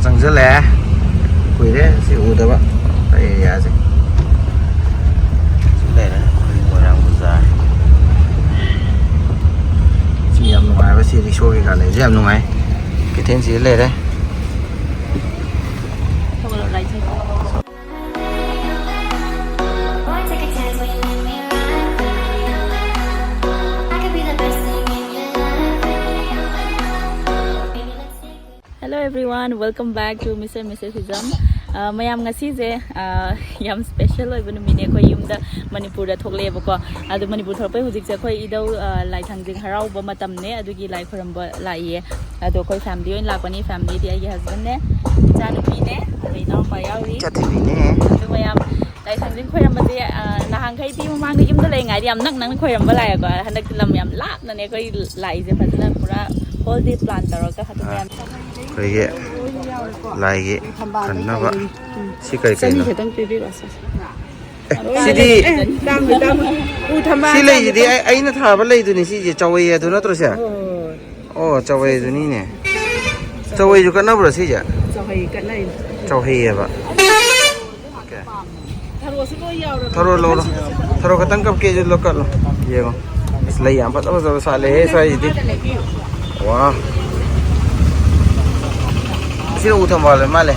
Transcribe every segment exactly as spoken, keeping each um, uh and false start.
ꯆꯪꯁꯤꯜꯂꯛꯑꯦ꯫ ꯀꯨꯏꯔꯦ ꯁꯤ ꯎꯗꯕ ꯑꯦꯔꯤꯌꯥꯁꯦ꯫ ꯁꯤ ꯂꯩꯔꯦ ꯑꯩꯈꯣꯏ ꯃꯣꯏꯔꯥꯡ ꯕꯖꯥꯔ꯫ ꯁꯤ ꯌꯥꯝ ꯅꯨꯡꯉꯥꯏꯕ, ꯁꯤ ꯔꯤꯛꯁꯣ ꯀꯩꯀꯥ ꯂꯩꯕꯁꯦ ꯌꯥꯝ ꯅꯨꯡꯉꯥꯏ꯫ ꯀꯩꯊꯦꯜꯁꯤꯗ ꯂꯩꯔꯦ꯫ Hello everyone, welcome back to Mister and Missus Hijam. ꯑ, ꯃꯌꯥꯝ, ꯉꯁꯤꯁꯦ, ꯑ, ꯌꯥꯝ ꯁ꯭ꯄꯦꯁꯦꯜ ꯑꯣꯏꯕ ꯅꯨꯃꯤꯠꯅꯦ꯫ ꯑꯩꯈꯣꯏ ꯌꯨꯝꯗ ꯃꯅꯤꯄꯨꯔꯗ ꯊꯣꯛꯂꯛꯑꯦꯕꯀꯣ꯫ ꯑꯗꯣ ꯃꯅꯤꯄꯨꯔ ꯊꯣꯛꯂꯛꯄꯩ ꯍꯧꯖꯤꯛꯁꯦ ꯑꯩꯈꯣꯏ ꯏꯙꯧ, ꯑ, ꯂꯥꯏꯊꯥꯡꯖꯤꯡ ꯍꯔꯥꯎꯕ ꯃꯇꯝꯅꯦ, ꯑꯗꯨꯒꯤ ꯂꯥꯏ ꯈꯨꯔꯨꯝꯕ ꯂꯥꯛꯏꯌꯦ꯫ ꯑꯗꯣ ꯑꯩꯈꯣꯏ ꯐꯦꯃꯤꯂꯤ ꯑꯣꯏꯅ ꯂꯥꯛꯄꯅꯤ꯫ ꯐꯦꯃꯤꯂꯤꯗꯤ ꯑꯩꯒꯤ ꯍꯁꯕꯦꯟꯅꯦ, ꯏꯆꯥꯅꯨꯄꯤꯅꯦ, ꯑꯗꯨꯒ ꯏꯅꯥꯎꯄꯥ ꯌꯥꯎꯔꯤ꯫ ꯆꯠꯊꯕꯤꯅꯦ꯫ ꯑꯗꯨ ꯃꯌꯥꯝ ꯂꯥꯏꯊꯥꯡꯖꯤꯡ ꯈꯣꯏꯔꯝꯕꯁꯦ, ꯑ, ꯅꯍꯥꯟꯈꯩꯗꯤ ꯃꯃꯥꯡꯗ ꯌꯨꯝꯗ ꯂꯩꯔꯤꯉꯩꯗ ꯌꯥꯝ ꯅꯛ ꯅꯛꯅ ꯈꯣꯏꯔꯝꯕ ꯂꯥꯛꯑꯦꯀꯣ꯫ ꯍꯟꯗꯛꯇꯤ ꯂꯝ ꯌꯥꯝ ꯂꯥꯞꯅꯅꯦ ꯑꯩꯈꯣꯏ ꯂꯥꯛꯏꯁꯦ꯫ ꯐꯖꯅ ꯄꯨꯔꯥ ꯍꯣꯜ ꯗꯦ ꯄ꯭ꯂꯥꯟ ꯇꯧꯔꯒ ꯑꯗꯨ ꯃꯌꯥꯝ ꯑꯩꯈꯣꯏꯒꯤ ꯂꯥꯏꯒꯤ ꯈꯟꯅꯕ꯫ ꯁꯤ ꯀꯔꯤ ꯆꯅꯤ ꯀꯩꯅꯣ? ꯈꯛꯇꯪ ꯄꯤꯕꯤꯔꯛꯑꯣ, ꯁꯦ꯫ ꯑꯦ, ꯁꯤꯗꯤ ꯑꯦ, ꯇꯥꯡꯉꯣꯏ, ꯇꯥꯡꯉꯣꯏ꯫ ꯎ ꯊꯝꯕꯥꯜ ꯁꯤ ꯂꯩꯁꯤꯗꯤ ꯆꯥꯝꯃ꯫ ꯑꯩ, ꯑꯩꯅ ꯊꯥꯕ ꯂꯩꯗꯨꯅꯤ꯫ ꯁꯤꯁꯦ ꯆꯥꯎꯋꯩ ꯑꯗꯨ ꯅꯠꯇ꯭ꯔꯣ ꯁꯦ? ꯍꯣꯏ, ꯍꯣꯏ, ꯍꯣꯏ꯫ ꯑꯣ, ꯆꯥꯎꯋꯩꯗꯨꯅꯤꯅꯦ꯫ ꯆꯥꯎꯋꯩꯁꯨ ꯀꯠꯅꯕ꯭ꯔꯣ ꯁꯤꯁꯦ? ꯆꯥꯎꯍꯩ ꯀꯠꯅꯩꯅꯦ꯫ ꯆꯥꯎꯍꯩꯌꯦꯕ꯫ ꯑꯣꯀꯦ꯫ ꯊꯔꯣꯁꯨ ꯂꯣꯏ ꯌꯥꯎꯔꯕꯅꯦ꯫ ꯊꯔꯣ ꯂꯧꯔꯣ꯫ ꯊꯔꯣ ꯈꯛꯇꯪ ꯀꯞꯀꯦꯁꯨ ꯂꯧ ꯀꯠꯂꯣ꯫ ꯌꯦꯡꯉꯣ꯫ ꯑꯁ, ꯂꯩ ꯌꯥꯝ ꯐꯖ ꯐꯖꯕ ꯁꯥꯠꯂꯦꯍꯦ ꯁ꯭ꯋꯥꯏꯁꯤꯗꯤ꯫ ꯋꯥ꯫ ꯁꯤꯅ ꯎ ꯊꯝꯕꯥꯜ ꯑꯣꯏ ꯃꯥꯜꯂꯦ꯫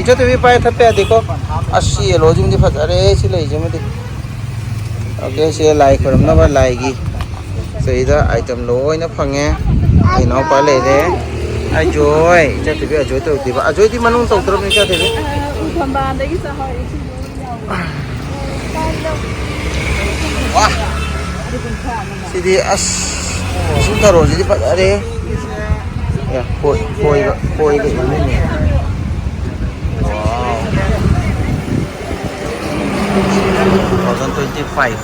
ꯏꯆꯠꯇꯕꯤ ꯄꯥꯏ ꯊꯠꯄ ꯌꯥꯗꯦꯀꯣ꯫ ꯑꯁ, ꯁꯤ ꯌꯦꯜꯂꯣꯁꯤꯃꯗꯤ ꯐꯖꯔꯦ꯫ ꯁꯤ ꯂꯩꯁꯤꯃꯗꯤ꯫ ꯑꯣꯀꯦ, ꯁꯤ ꯂꯥꯏ ꯈꯣꯏꯔꯝꯅꯕ ꯂꯥꯏꯒꯤ ꯁꯤꯗ ꯑꯥꯏꯇꯦꯝ ꯂꯣꯏꯅ ꯐꯪꯉꯦ꯫ ꯑꯩ ꯏꯅꯥꯎꯄꯥ ꯂꯩꯔꯦ꯫ ꯑꯖꯣꯏ, ꯏꯆꯥꯊꯣꯏꯕꯤ ꯑꯖꯣꯏ ꯇꯧꯗꯦꯕ꯫ ꯑꯖꯣꯏꯗꯤ ꯃꯅꯨꯡ ꯇꯧꯗ꯭ꯔꯕꯅꯤ ꯏꯆꯥꯊꯣꯏꯕꯤ꯫ ꯎ ꯊꯝꯕꯥꯜꯗꯒꯤ ꯆꯥꯍꯧꯔꯦ ꯁꯤꯡꯖꯨ ꯌꯥꯎꯔꯦ꯫ ꯋꯥ! ꯁꯤꯗꯤ ꯑꯁ, ꯏꯁꯤꯡ ꯊꯔꯣꯁꯤꯗꯤ ꯐꯖꯔꯦ꯫ ꯑꯦ, ꯈꯣꯏ-, ꯈꯣꯏꯒ, ꯈꯣꯏꯒ ꯏꯟꯗꯣꯏꯅꯦ꯫ Wow꯫ Two thousand twenty-five꯫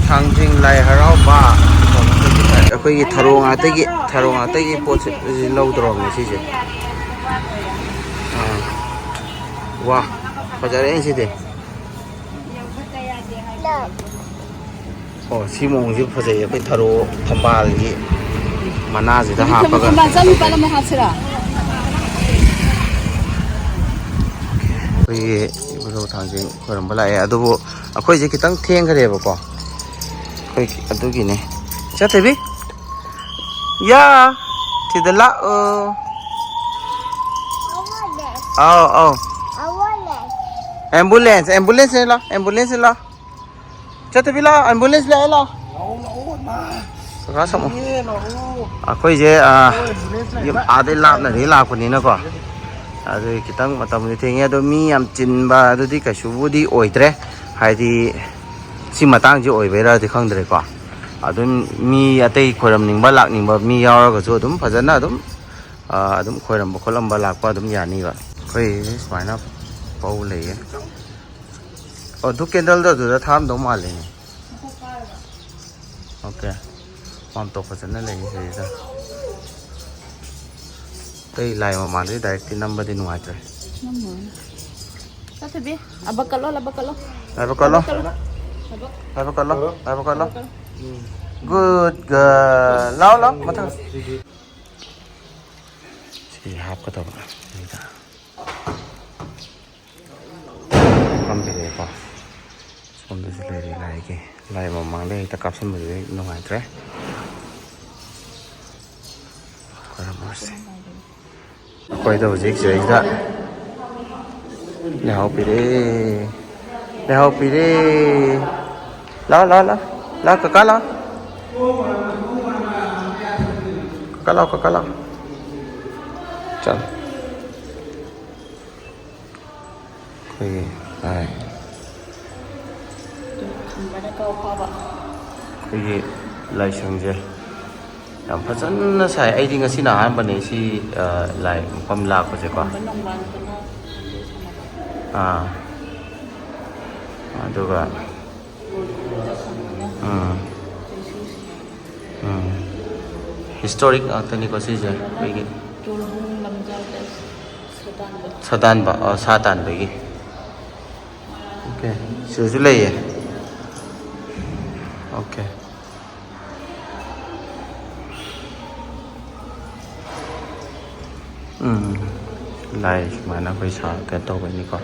ꯊꯥꯡꯖꯤꯡ ꯂꯥꯏ ꯍꯔꯥꯎꯕ꯫ ꯑꯩꯈꯣꯏꯒꯤ ꯊꯔꯣ ꯉꯥꯇꯒꯤ, ꯊꯔꯣ ꯉꯥꯇꯒꯤ ꯄꯣꯠꯁꯦ ꯂꯧꯗ꯭ꯔꯣꯕꯅꯦ ꯁꯤꯁꯦ꯫ ꯑꯥ꯫ ꯋꯥ, ꯐꯖꯔꯦ ꯁꯤꯗꯤ꯫ ꯑꯣ, ꯁꯤ ꯃꯑꯣꯡꯁꯤ ꯐꯖꯩꯌꯦ꯫ ꯑꯩꯈꯣꯏ ꯊꯔꯣ ꯊꯝꯕꯥꯜꯒꯤ ꯃꯅꯥꯁꯤꯗ ꯍꯥꯞꯄꯒ ꯆꯠꯂꯨ ꯄꯥꯜꯂꯝꯃꯦ ꯍꯥꯞꯁꯤꯔꯥ? ꯑꯩꯈꯣꯏꯒꯤ ꯏꯕꯨꯙꯧ ꯊꯥꯡꯖꯤꯡ ꯈꯣꯏꯔꯝꯕ ꯂꯥꯛꯑꯦ, ꯑꯗꯨꯕꯨ ꯑꯩꯈꯣꯏꯁꯦ ꯈꯤꯇꯪ ꯊꯦꯡꯈ꯭ꯔꯦꯕꯀꯣ, ꯑꯩꯈꯣꯏ ꯑꯗꯨꯒꯤꯅꯦ꯫ ꯆꯠꯇꯕꯤ, ꯌꯥ, ꯁꯤꯗ ꯂꯥꯛꯑꯣ꯫ ꯑꯥꯎ ꯑꯥꯎ꯫ ꯑꯦꯝꯕꯨꯂꯦꯟꯁ, ꯑꯦꯝꯕꯨꯂꯦꯟꯁ ꯂꯥꯛꯑꯣ, ꯑꯦꯝꯕꯨꯂꯦꯟꯁ ꯂꯥꯛꯑꯣ꯫ ꯆꯠꯇꯕꯤ ꯂꯥꯛꯑꯣ, ꯑꯦꯝꯕꯨꯂꯦꯟꯁ ꯂꯥꯛꯑꯦ ꯂꯥꯛꯑꯣ꯫ ꯀꯀꯥ ꯁꯣꯝ꯫ ꯑꯩꯈꯣꯏꯁꯦ, ꯑꯥ, ꯌꯨꯝ ꯑꯥꯗꯩ ꯂꯥꯞꯅꯗꯤ ꯂꯥꯛꯄꯅꯤꯅꯀꯣ, ꯑꯗꯨꯒꯤ ꯈꯤꯇꯪ ꯃꯇꯝꯗꯤ ꯊꯦꯡꯉꯦ꯫ ꯑꯗꯣ ꯃꯤ ꯌꯥꯝ ꯆꯤꯟꯕ ꯑꯗꯨꯗꯤ ꯀꯩꯁꯨꯕꯨꯗꯤ ꯑꯣꯏꯗ꯭ꯔꯦ, ꯍꯥꯏꯗꯤ ꯁꯤ ꯃꯇꯥꯡꯁꯤ ꯑꯣꯏꯕꯩꯔꯗꯤ ꯈꯪꯗ꯭ꯔꯦꯀꯣ꯫ ꯑꯗꯨꯝ ꯃꯤ ꯑꯇꯩ ꯈꯣꯏꯔꯝꯅꯤꯡꯕ ꯂꯥꯛꯅꯤꯡꯕ ꯃꯤ ꯌꯥꯎꯔꯒꯁꯨ ꯑꯗꯨꯝ ꯐꯖꯅ ꯑꯗꯨꯝ, ꯑꯥ, ꯑꯗꯨꯝ ꯈꯣꯏꯔꯝꯕ ꯈꯣꯠꯂꯝꯕ ꯂꯥꯛꯄ ꯑꯗꯨꯝ ꯌꯥꯅꯤꯕ꯫ ꯑꯩꯈꯣꯏ ꯁꯨꯃꯥꯏꯅ ꯄꯧ ꯂꯩꯌꯦ꯫ ꯑꯣ, ꯑꯗꯨ ꯀꯦꯟꯗꯜꯗꯣ ꯑꯗꯨꯗ ꯊꯥꯔꯝꯗꯧ ꯃꯥꯜꯂꯦꯅꯦ꯫ ꯑꯣꯀꯦ꯫ ꯃꯥꯝꯇꯣꯞ ꯐꯖꯅ ꯂꯩ ꯁꯤꯗꯩꯗ꯫ ꯑꯇꯩ ꯂꯥꯏ ꯃꯃꯥꯡꯗꯗꯤ ꯗꯥꯏꯔꯦꯛꯇꯤ ꯅꯝꯕꯗꯤ ꯅꯨꯡꯉꯥꯏꯇ꯭ꯔꯦ꯫ ꯆꯠꯇꯕꯤ꯫ ꯑꯕꯛ ꯀꯠꯂꯣ, ꯑꯕꯛ ꯀꯠꯂꯣ꯫ ꯂꯥꯏꯕꯛ ꯀꯠꯂꯣ꯫ ꯑꯕꯛ ꯀꯠꯂꯣ꯫ ꯑꯕꯛ꯫ ꯂꯥꯏꯕꯛ ꯀꯠꯂꯣ꯫ ꯂꯥꯏꯕꯛ ꯀꯠꯂꯣ꯫ ꯑꯕꯛ ꯀꯠꯂꯣ꯫ Good girl. ꯂꯥꯎ, ꯂꯥꯎ, ꯃꯊꯪ꯫ ꯁꯤ ꯍꯥꯞꯀꯗꯕ ꯁꯤꯗ꯫ ꯐꯝꯕꯤꯔꯛꯑꯦꯀꯣ꯫ ꯁꯣꯝꯗꯁꯨ ꯂꯩꯔꯤ ꯂꯥꯏꯒꯤ꯫ ꯂꯥꯏ ꯃꯃꯥꯡꯗ ꯍꯦꯛꯇ ꯀꯥꯞꯁꯤꯟꯕꯗꯨꯗꯤ ꯅꯨꯡꯉꯥꯏꯇ꯭ꯔꯦ꯫ ꯈꯣꯏꯔꯝꯃꯁꯤ꯫ ꯑꯩꯈꯣꯏꯗ ꯍꯧꯖꯤꯛ ꯁꯤꯗꯩꯁꯤꯗ ꯂꯩꯍꯥꯎ ꯄꯤꯔꯦ꯫ ꯂꯩꯍꯥꯎ ꯄꯤꯔꯦ꯫ ꯂꯥꯎ, ꯂꯥꯎ, ꯂꯥꯎ꯫ ꯂꯥꯎ, ꯀꯀꯥ ꯂꯥꯎ꯫ ꯀꯀꯥ ꯂꯥꯎ, ꯀꯀꯥ ꯂꯥꯎ꯫ ꯆꯠꯂꯣ꯫ ꯑꯩꯈꯣꯏꯒꯤ ꯂꯥꯏ꯫ ꯈꯝꯕꯅ ꯀꯥꯎ ꯐꯥꯕ꯫ ꯑꯩꯈꯣꯏꯒꯤ ꯂꯥꯏꯁꯪꯁꯦ ꯌꯥꯝ ꯐꯖꯅ ꯁꯥꯏ꯫ ꯑꯩꯗꯤ ꯉꯁꯤꯅ ꯑꯍꯥꯟꯕꯅꯦ ꯁꯤ, ꯑ, ꯂꯥꯏ ꯃꯐꯝ ꯂꯥꯛꯄꯁꯦꯀꯣ꯫ ꯈꯝꯕ ꯅꯣꯡꯕꯥꯟꯗꯅ ꯁꯥꯟꯅꯕ꯫ ꯑꯥ꯫ ꯑꯗꯨꯒ ꯎꯝ꯫ ꯎꯝ꯫ ꯍꯤꯁꯇꯣꯔꯤꯛ ꯉꯥꯛꯇꯅꯤꯀꯣ ꯁꯤꯁꯦ ꯑꯩꯈꯣꯏꯒꯤ꯫ ꯇꯣꯜꯍꯨꯡ ꯂꯝꯖꯥꯎꯗ ꯁꯥꯗꯥꯟꯕ꯫ ꯁꯥꯗꯥꯟꯕ, ꯑꯣ, ꯁꯥ ꯇꯥꯟꯕꯒꯤ꯫ ꯑꯣꯀꯦ꯫ ꯁꯤꯗꯁꯨ ꯂꯩꯌꯦ꯫ ꯑꯣꯀꯦ꯫ ꯎꯝ, ꯂꯥꯏ ꯁꯨꯃꯥꯏꯅ ꯑꯩꯈꯣꯏ ꯁꯥ ꯀꯩꯅꯣ ꯇꯧꯕꯩꯅꯤꯀꯣ꯫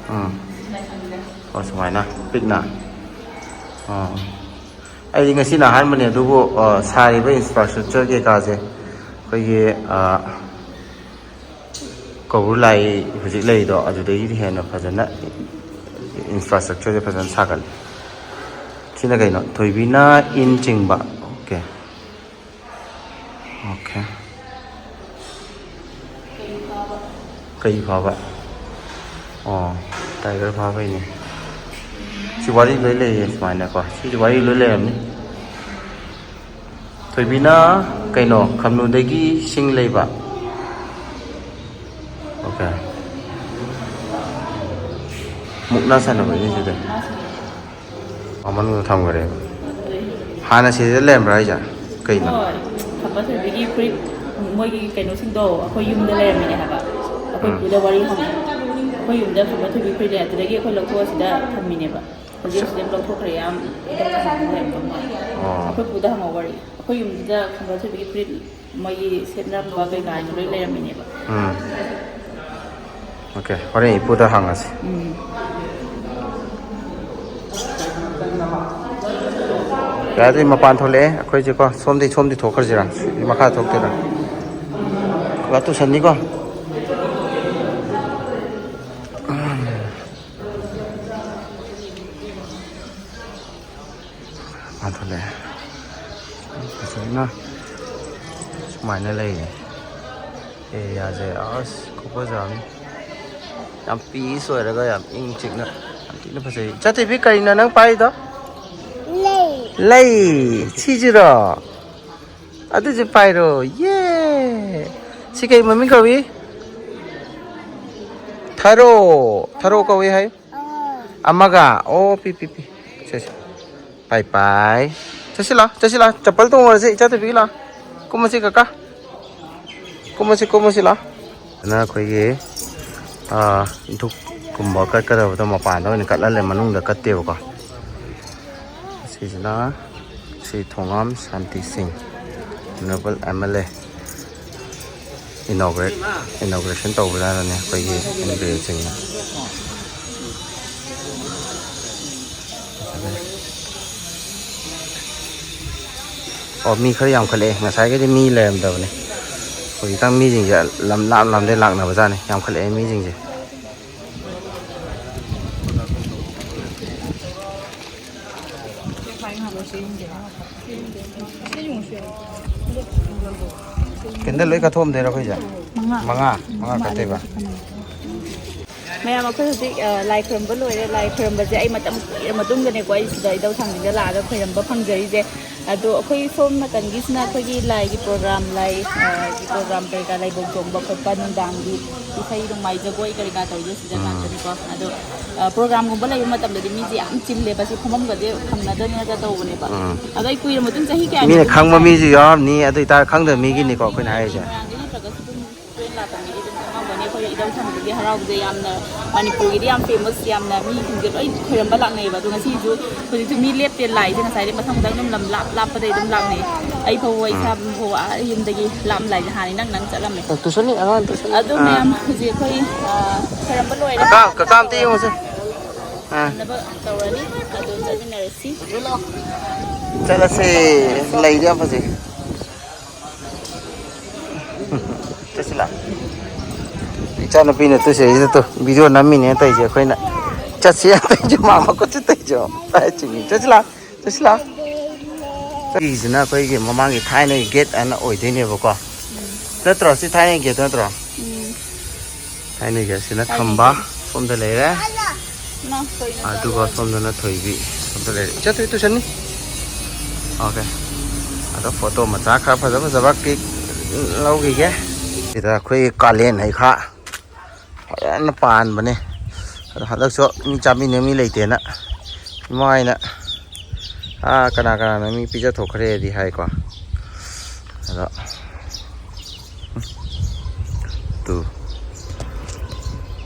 ꯎꯝ꯫ ꯑꯣ, ꯁꯨꯃꯥꯏꯅ ꯄꯤꯛꯅ꯫ ꯑꯣ꯫ ꯑꯩꯗꯤ ꯉꯁꯤꯅ ꯑꯍꯥꯟꯕꯅꯦ, ꯑꯗꯨꯕꯨ, ꯑ, ꯁꯥꯔꯤꯕ ꯏꯟꯐ꯭ꯔꯥꯁ꯭ꯇ꯭ꯔꯛꯆꯔ ꯀꯩꯀꯥꯁꯦ ꯑꯩꯈꯣꯏꯒꯤ, ꯑ, ꯀꯧꯕ꯭ꯔꯨ ꯂꯥꯏ ꯍꯧꯖꯤꯛ ꯂꯩꯔꯤꯗꯣ ꯑꯗꯨꯗꯒꯤꯗꯤ ꯍꯦꯟꯅ ꯐꯖꯅ ꯏꯟꯐ꯭ꯔꯥꯁ꯭ꯇ꯭ꯔꯛꯆꯔꯁꯦ ꯐꯖꯅ ꯁꯥꯒꯠꯂꯦ꯫ ꯁꯤꯅ ꯀꯩꯅꯣ? ꯊꯣꯏꯕꯤꯅ ꯏꯟ ꯆꯤꯡꯕ꯫ ꯑꯣꯀꯦ꯫ ꯑꯣꯀꯦ꯫ ꯀꯩ ꯐꯥꯕ? ꯑꯣ, ꯇꯥꯏꯒꯔ ꯐꯥꯕꯩꯅꯦ꯫ ꯁꯤ ꯋꯥꯔꯤ ꯂꯣꯏ ꯂꯩꯌꯦ ꯁꯨꯃꯥꯏꯅꯀꯣ꯫ ꯁꯤꯁꯨ ꯋꯥꯔꯤ ꯂꯣꯏ ꯂꯩꯔꯝꯅꯤ꯫ ꯊꯣꯏꯕꯤꯅ ꯀꯩꯅꯣ, ꯈꯝꯅꯨꯗꯒꯤ ꯁꯤꯡ ꯂꯩꯕ꯫ ꯑꯣꯀꯦ꯫ ꯃꯨꯛꯅꯥ ꯁꯥꯟꯅꯕꯅꯤ ꯁꯤꯗ꯫ ꯑ, ꯃꯅꯨꯡꯗ ꯊꯝꯈꯔꯦꯕ꯫ ꯍꯥꯟꯅ ꯁꯤꯗ ꯂꯩꯔꯝꯕ꯭ꯔꯥ ꯍꯥꯏꯁꯦ? ꯀꯩꯅꯣ? ꯍꯣꯏ, ꯈꯝꯕ ꯊꯣꯏꯕꯤꯒꯤ ꯐꯨꯔꯤꯠ, ꯃꯣꯏꯒꯤ ꯀꯩꯅꯣꯁꯤꯡꯗꯣ ꯑꯩꯈꯣꯏ ꯌꯨꯝꯗ ꯂꯩꯔꯝꯃꯤꯅꯦ ꯍꯥꯏꯕ꯫ ꯑꯩꯈꯣꯏ ꯎꯝ꯫ ꯄꯨꯗ ꯋꯥꯔꯤ ꯍꯪꯉꯦ꯫ ꯑꯩꯈꯣꯏ ꯌꯨꯝꯗ ꯈꯝꯕ ꯊꯣꯏꯕꯤ ꯐꯨꯔꯤꯠ ꯂꯩ, ꯑꯗꯨꯗꯒꯤ ꯑꯩꯈꯣꯏ ꯂꯧꯊꯣꯛꯑ ꯁꯤꯗ ꯊꯝꯃꯤꯅꯦꯕ꯫ ꯍꯧꯖꯤꯛ ꯁꯤꯗ ꯂꯧꯊꯣꯛꯈ꯭ꯔꯦ, ꯌꯥꯝ ꯂꯩꯔꯝꯗꯧ ꯃꯥꯜꯂꯦ꯫ ꯑꯣ꯫ ꯑꯩꯈꯣꯏ ꯄꯨꯗ ꯍꯪꯉꯣ ꯋꯥꯔꯤ꯫ ꯑꯩꯈꯣꯏ ꯌꯨꯝꯗꯨꯗ ꯈꯝꯕ ꯊꯣꯏꯕꯤꯒꯤ ꯐꯨꯔꯤꯠ ꯃꯣꯏꯒꯤ ꯁꯦꯠꯅꯔꯝꯕ ꯀꯩꯀꯥ ꯍꯥꯏꯅ ꯂꯣꯏ ꯂꯩꯔꯝꯃꯤꯅꯦꯕ꯫ ꯎꯝ꯫ ꯑꯣꯀꯦ, ꯍꯣꯔꯦꯟ ꯏꯄꯨꯗ ꯍꯪꯉꯁꯤ꯫ ꯎꯝ꯫ ꯌꯥꯗ꯭ꯔꯤ, ꯃꯄꯥꯟ ꯊꯣꯛꯂꯛꯑꯦ ꯑꯩꯈꯣꯏꯁꯦꯀꯣ꯫ ꯁꯣꯝꯗꯤ, ꯁꯣꯝꯗꯤ ꯊꯣꯛꯈ꯭ꯔꯁꯤꯔꯥ? ꯁꯤ ꯃꯈꯥ ꯊꯣꯛꯇꯣꯏꯔꯥ? ꯄꯨꯔꯥ ꯇꯨꯁꯟꯅꯤꯀꯣ꯫ ꯃꯄꯥꯟ ꯊꯣꯛꯂꯛꯑꯦ꯫ ꯐꯖꯅ ꯁꯨꯃꯥꯏꯅ ꯂꯩꯌꯦ꯫ ꯑꯦꯔꯤꯌꯥꯁꯦ ꯑꯁ ꯈꯨꯐꯖ ꯑꯃꯅꯤ꯫ ꯌꯥꯝ ꯄꯤꯁ ꯑꯣꯏꯔꯒ ꯌꯥꯝ ꯏꯪ ꯆꯤꯛꯅ ꯌꯥꯝ ꯊꯤꯅ ꯐꯖꯩ꯫ ꯏꯆꯥꯊꯣꯏꯕꯤ, ꯀꯔꯤꯅꯣ ꯅꯪ ꯄꯥꯏꯔꯤꯗꯣ? ꯂꯩ꯫ ꯂꯩ꯫ ꯁꯤꯁꯤꯔꯣ? ꯑꯗꯨꯁꯨ ꯄꯥꯏꯔꯣ꯫ ꯌꯦ! ꯁꯤ ꯀꯩ ꯃꯃꯤꯡ ꯀꯧꯏ? ꯊꯔꯣ꯫ ꯊꯔꯣ ꯀꯧꯏ ꯍꯥꯏ꯫ ꯑꯃꯒ꯫ ꯑꯣ, ꯄꯤ, ꯄꯤ, ꯄꯤ꯫ ꯁꯦ, ꯁꯦ꯫ ꯄꯥꯏ, ꯄꯥꯏ꯫ ꯆꯠꯁꯤ ꯂꯥꯎ, ꯆꯠꯁꯤ ꯂꯥꯎ꯫ ꯆꯄꯜ ꯇꯣꯡꯉꯨꯔꯁꯤ, ꯏꯆꯥ ꯊꯣꯏꯕꯤꯒꯤ ꯂꯥꯎ꯫ ꯀꯨꯝꯃꯁꯤ, ꯀꯀꯥ꯫ ꯀꯨꯝꯃꯁꯤ, ꯀꯨꯝꯃꯁꯤ ꯂꯥꯎ꯫ ꯑꯗꯨꯅ ꯑꯩꯈꯣꯏꯒꯤ, ꯑꯥ, ꯙꯨꯞꯀꯨꯝꯕ ꯀꯠꯀꯗꯕꯗꯣ ꯃꯄꯥꯟꯗ ꯑꯣꯏꯅ ꯀꯠꯍꯜꯂꯦ, ꯃꯅꯨꯡꯗ ꯀꯠꯇꯦꯕꯀꯣ꯫ ꯁꯤꯁꯤꯅ ꯁ꯭ꯔꯤ ꯊꯣꯉꯥꯝ ꯁꯥꯟꯇꯤ ꯁꯤꯡ꯫ ꯑꯦꯝ ꯑꯦꯜ ꯑꯦ ꯏꯅꯣꯒ꯭ꯔꯦꯠ ꯏꯅꯣꯒ꯭ꯔꯦꯁꯟ ꯇꯧꯕꯗꯅꯅꯦ ꯑꯩꯈꯣꯏꯒꯤ ꯑꯦꯝ ꯑꯦꯜ ꯑꯦꯁꯤꯡꯅ꯫ ꯑꯣ, ꯃꯤ ꯈꯔ ꯌꯥꯝꯈꯠꯂꯛꯑꯦ, ꯉꯁꯥꯏꯒꯗꯤ ꯃꯤ ꯂꯩꯔꯝꯗꯕꯅꯦ꯫ ꯍꯧꯖꯤꯛꯇꯪ ꯃꯤꯁꯤꯡꯁꯦ ꯂꯝ ꯂꯥꯞ ꯂꯥꯞꯅꯗꯩ ꯂꯥꯛꯅꯕꯖꯥꯠꯅꯤ, ꯌꯥꯝꯈꯠꯂꯛꯑꯦ ꯃꯤꯁꯤꯡꯁꯦ꯫ ꯀꯦꯟꯗꯜ ꯂꯣꯏ ꯀꯠꯊꯣꯛꯑꯝꯗꯣꯏꯔꯣ ꯑꯩꯈꯣꯏꯁꯦ? ꯃꯉꯥ꯫ ꯃꯉꯥ? ꯃꯉꯥ ꯀꯠꯇꯣꯏꯕ? ꯃꯌꯥꯝ, ꯑꯩꯈꯣꯏ ꯍꯧꯖꯤꯛ, ꯑ, ꯂꯥꯏ ꯈꯣꯏꯔꯝꯕ ꯂꯣꯏꯔꯦ꯫ ꯂꯥꯏ ꯈꯣꯏꯔꯝꯕꯁꯦ ꯑꯩ ꯃꯇꯝ ꯀꯨꯏꯔ ꯃꯇꯨꯡꯗꯅꯦꯀꯣ ꯑꯩ ꯁꯤꯗ ꯏꯙꯧ ꯊꯥꯡꯖꯤꯡꯗ ꯂꯥꯛꯑꯒ ꯈꯣꯏꯔꯝꯕ ꯐꯪꯖꯔꯤꯁꯦ꯫ ꯑꯗꯣ ꯑꯩꯈꯣꯏ ꯁꯣꯝ ꯅꯥꯀꯟꯒꯤꯁꯤꯅ ꯑꯩꯈꯣꯏꯒꯤ ꯂꯥꯏꯒꯤ ꯄ꯭ꯔꯣꯒ꯭ꯔꯥꯝ, ꯂꯥꯏ, ꯑ, ꯒꯤ ꯄ꯭ꯔꯣꯒ꯭ꯔꯥꯝ ꯀꯩꯀꯥ, ꯂꯥꯏꯕꯧ ꯆꯣꯡꯕ ꯈꯣꯠꯄ, ꯅꯨꯡꯗꯥꯡꯒꯤ ꯏꯁꯩ ꯅꯣꯡꯃꯥꯏ ꯖꯒꯣꯏ ꯀꯔꯤ ꯀꯥ ꯇꯧꯔꯤꯁꯦ ꯁꯤꯗ ꯎꯝ꯫ ꯉꯥꯛꯇꯅꯤꯀꯣ꯫ ꯑꯗꯣ, ꯑ, ꯄ꯭ꯔꯣꯒ꯭ꯔꯥꯝꯒꯨꯝꯕ ꯂꯩꯕ ꯃꯇꯝꯗꯗꯤ ꯃꯤꯁꯦ ꯌꯥꯝ ꯆꯤꯜꯂꯦꯕ, ꯁꯤ ꯐꯝꯐꯝꯒꯁꯦ ꯐꯪꯅꯗꯅꯒ ꯇꯧꯕꯅꯦꯕ꯫ ꯎꯝ꯫ ꯑꯗꯣ ꯑꯩ ꯀꯨꯏꯔ ꯃꯇꯨꯡ, ꯆꯍꯤ ꯀꯌꯥꯒꯤ ꯃꯤꯅ ꯃꯇꯨꯡ ꯈꯪꯕ ꯉꯥꯏꯔꯤ꯫ ꯃꯤꯁꯨ ꯌꯥꯎꯔꯝꯅꯤ, ꯑꯗꯨ ꯑꯣꯏꯇꯥꯔꯗꯤ ꯈꯪꯗꯕ ꯃꯤꯒꯤꯅꯤꯀꯣ ꯑꯩꯈꯣꯏꯅ ꯍꯥꯏꯔꯤꯁꯦ꯫ ꯃꯣꯏꯔꯥꯡꯗꯒꯤ ꯅꯠꯇ꯭ꯔꯒꯁꯨ ꯑꯗꯨꯝ ꯇ꯭ꯔꯦꯟ ꯂꯥꯛꯄ ꯃꯤꯗꯤ ꯑꯗꯨꯝ ꯈꯪꯉꯝꯒꯅꯤ꯫ ꯑꯩꯈꯣꯏ ꯏꯙꯧ ꯊꯥꯡꯖꯤꯡꯒꯤ ꯍꯔꯥꯎꯕꯁꯦ ꯌꯥꯝꯅ ꯃꯅꯤꯄꯨꯔꯒꯤꯗꯤ ꯌꯥꯝ ꯐꯦꯃꯁ, ꯌꯥꯝꯅ ꯃꯤꯁꯤꯡꯁꯦ ꯂꯣꯏ ꯈꯣꯏꯔꯝꯕ ꯂꯥꯛꯅꯩꯌꯦꯕ꯫ ꯑꯗꯣ ꯉꯁꯤꯁꯨ ꯍꯧꯖꯤꯛꯁꯨ ꯃꯤ ꯂꯦꯞꯇꯦ, ꯂꯥꯛꯏꯁꯦ ꯉꯁꯥꯏꯗꯩ ꯃꯊꯪ ꯃꯊꯪ ꯑꯗꯨꯝ ꯂꯝ ꯂꯥꯞ ꯂꯥꯞꯄꯗꯩ ꯑꯗꯨꯝ ꯂꯥꯛꯅꯩ꯫ ꯑꯩ ꯐꯥꯎꯕ, ꯎꯝ꯫ ꯏꯁꯥ ꯐꯥꯎꯕ ꯑꯥ ꯌꯨꯝꯗꯒꯤ ꯂꯥꯞꯅ ꯂꯥꯛꯏꯁꯦ ꯍꯥꯟꯅ ꯅꯪ ꯅꯪ ꯆꯠꯂꯝꯃꯦ꯫ ꯇꯨꯁꯟꯅꯤ ꯑꯉꯥꯡ ꯇꯨꯁꯟꯅꯤ꯫ ꯑꯗꯣ ꯑꯥ꯫ ꯃꯌꯥꯝ ꯍꯧꯖꯤꯛ ꯑꯩꯈꯣꯏ, ꯑꯥ, ꯈꯣꯏꯔꯝꯕ ꯂꯣꯏꯔꯦ꯫ ꯀꯀꯥ, ꯀꯀꯥ ꯑꯝꯇ ꯌꯦꯡꯉꯨꯁꯦ꯫ ꯑꯥ꯫ ꯊꯝꯅꯕ ꯇꯧꯔꯅꯤ꯫ ꯑꯗꯨ ꯆꯠꯃꯤꯟꯅꯔꯁꯤ꯫ ꯆꯠꯂꯁꯦ꯫ ꯂꯩꯗꯤ ꯌꯥꯝ ꯐꯖꯩ꯫ ꯆꯠꯁꯤ ꯂꯥꯛ꯫ ꯏꯆꯥꯅꯨꯄꯤꯅ ꯇꯨ ꯁꯤꯗꯩꯁꯤꯗ ꯇꯨ ꯚꯤꯗꯤꯑꯣ ꯅꯝꯃꯤꯅꯦꯅ ꯇꯧꯔꯤꯁꯦ ꯑꯩꯈꯣꯏꯅ꯫ ꯆꯠꯁꯤ ꯌꯥꯝ ꯇꯧꯔꯤꯁꯦ, ꯃꯥ ꯃꯈꯨꯠꯁꯤ ꯇꯧꯔꯤꯁꯦ꯫ ꯆꯠꯁꯤ ꯂꯥꯛ꯫ ꯆꯠꯁꯤ ꯂꯥꯛ꯫ ꯁꯤꯒꯤꯁꯤꯅ ꯑꯩꯈꯣꯏꯒꯤ ꯃꯃꯥꯡꯒꯤ ꯊꯥꯏꯅꯒꯤ ꯒꯦꯠ ꯑꯅ ꯑꯣꯏꯗꯣꯏꯅꯦꯕꯀꯣ꯫ ꯅꯠꯇ꯭ꯔꯣ? ꯁꯤ ꯊꯥꯏꯅꯒꯤ ꯒꯦꯠꯇꯨ ꯅꯠꯇ꯭ꯔꯣ? ꯎꯝ꯫ ꯊꯥꯏꯅꯒꯤ ꯑꯁꯤꯅ ꯊꯥꯏꯅꯒꯤ ꯈꯝꯕ ꯒꯦꯠ꯫ ꯁꯣꯝꯗ ꯂꯩꯔꯦ꯫ ꯏꯃꯥ, ꯀꯩꯅꯣ ꯑꯗꯨꯒ ꯆꯥꯔꯣ꯫ ꯁꯣꯝꯗꯅ ꯊꯣꯏꯕꯤ꯫ ꯁꯣꯝꯗ ꯂꯩꯔꯦ꯫ ꯏꯆꯥ ꯊꯣꯏꯕꯤ ꯇꯨꯁꯟꯅꯤ꯫ ꯑꯣꯀꯦ꯫ ꯑꯗꯣ ꯐꯣꯇꯣ ꯃꯆꯥ ꯈꯔ ꯐꯖ ꯐꯖꯕ ꯀ꯭ꯂꯤꯛ ꯂꯧꯈꯤꯒꯦ꯫ ꯁꯤꯗ ꯑꯩꯈꯣꯏ ꯀꯥꯂꯦꯟ ꯍꯩꯈꯥ ꯐꯖꯅ ꯄꯥꯟꯕꯅꯦ꯫ ꯑꯗꯣ ꯍꯟꯗꯛꯁꯨ ꯃꯤ ꯆꯥꯃꯤꯟꯅ ꯃꯤ ꯂꯩꯇꯦꯅ ꯏꯃꯥ ꯍꯣꯏꯅ, ꯑꯥ, ꯀꯅꯥ ꯀꯅꯥꯅꯣ ꯃꯤ ꯄꯤꯖꯊꯣꯛꯈ꯭ꯔꯦꯗꯤ ꯍꯥꯏꯀꯣ꯫ ꯑꯗꯣ ꯇꯨ꯫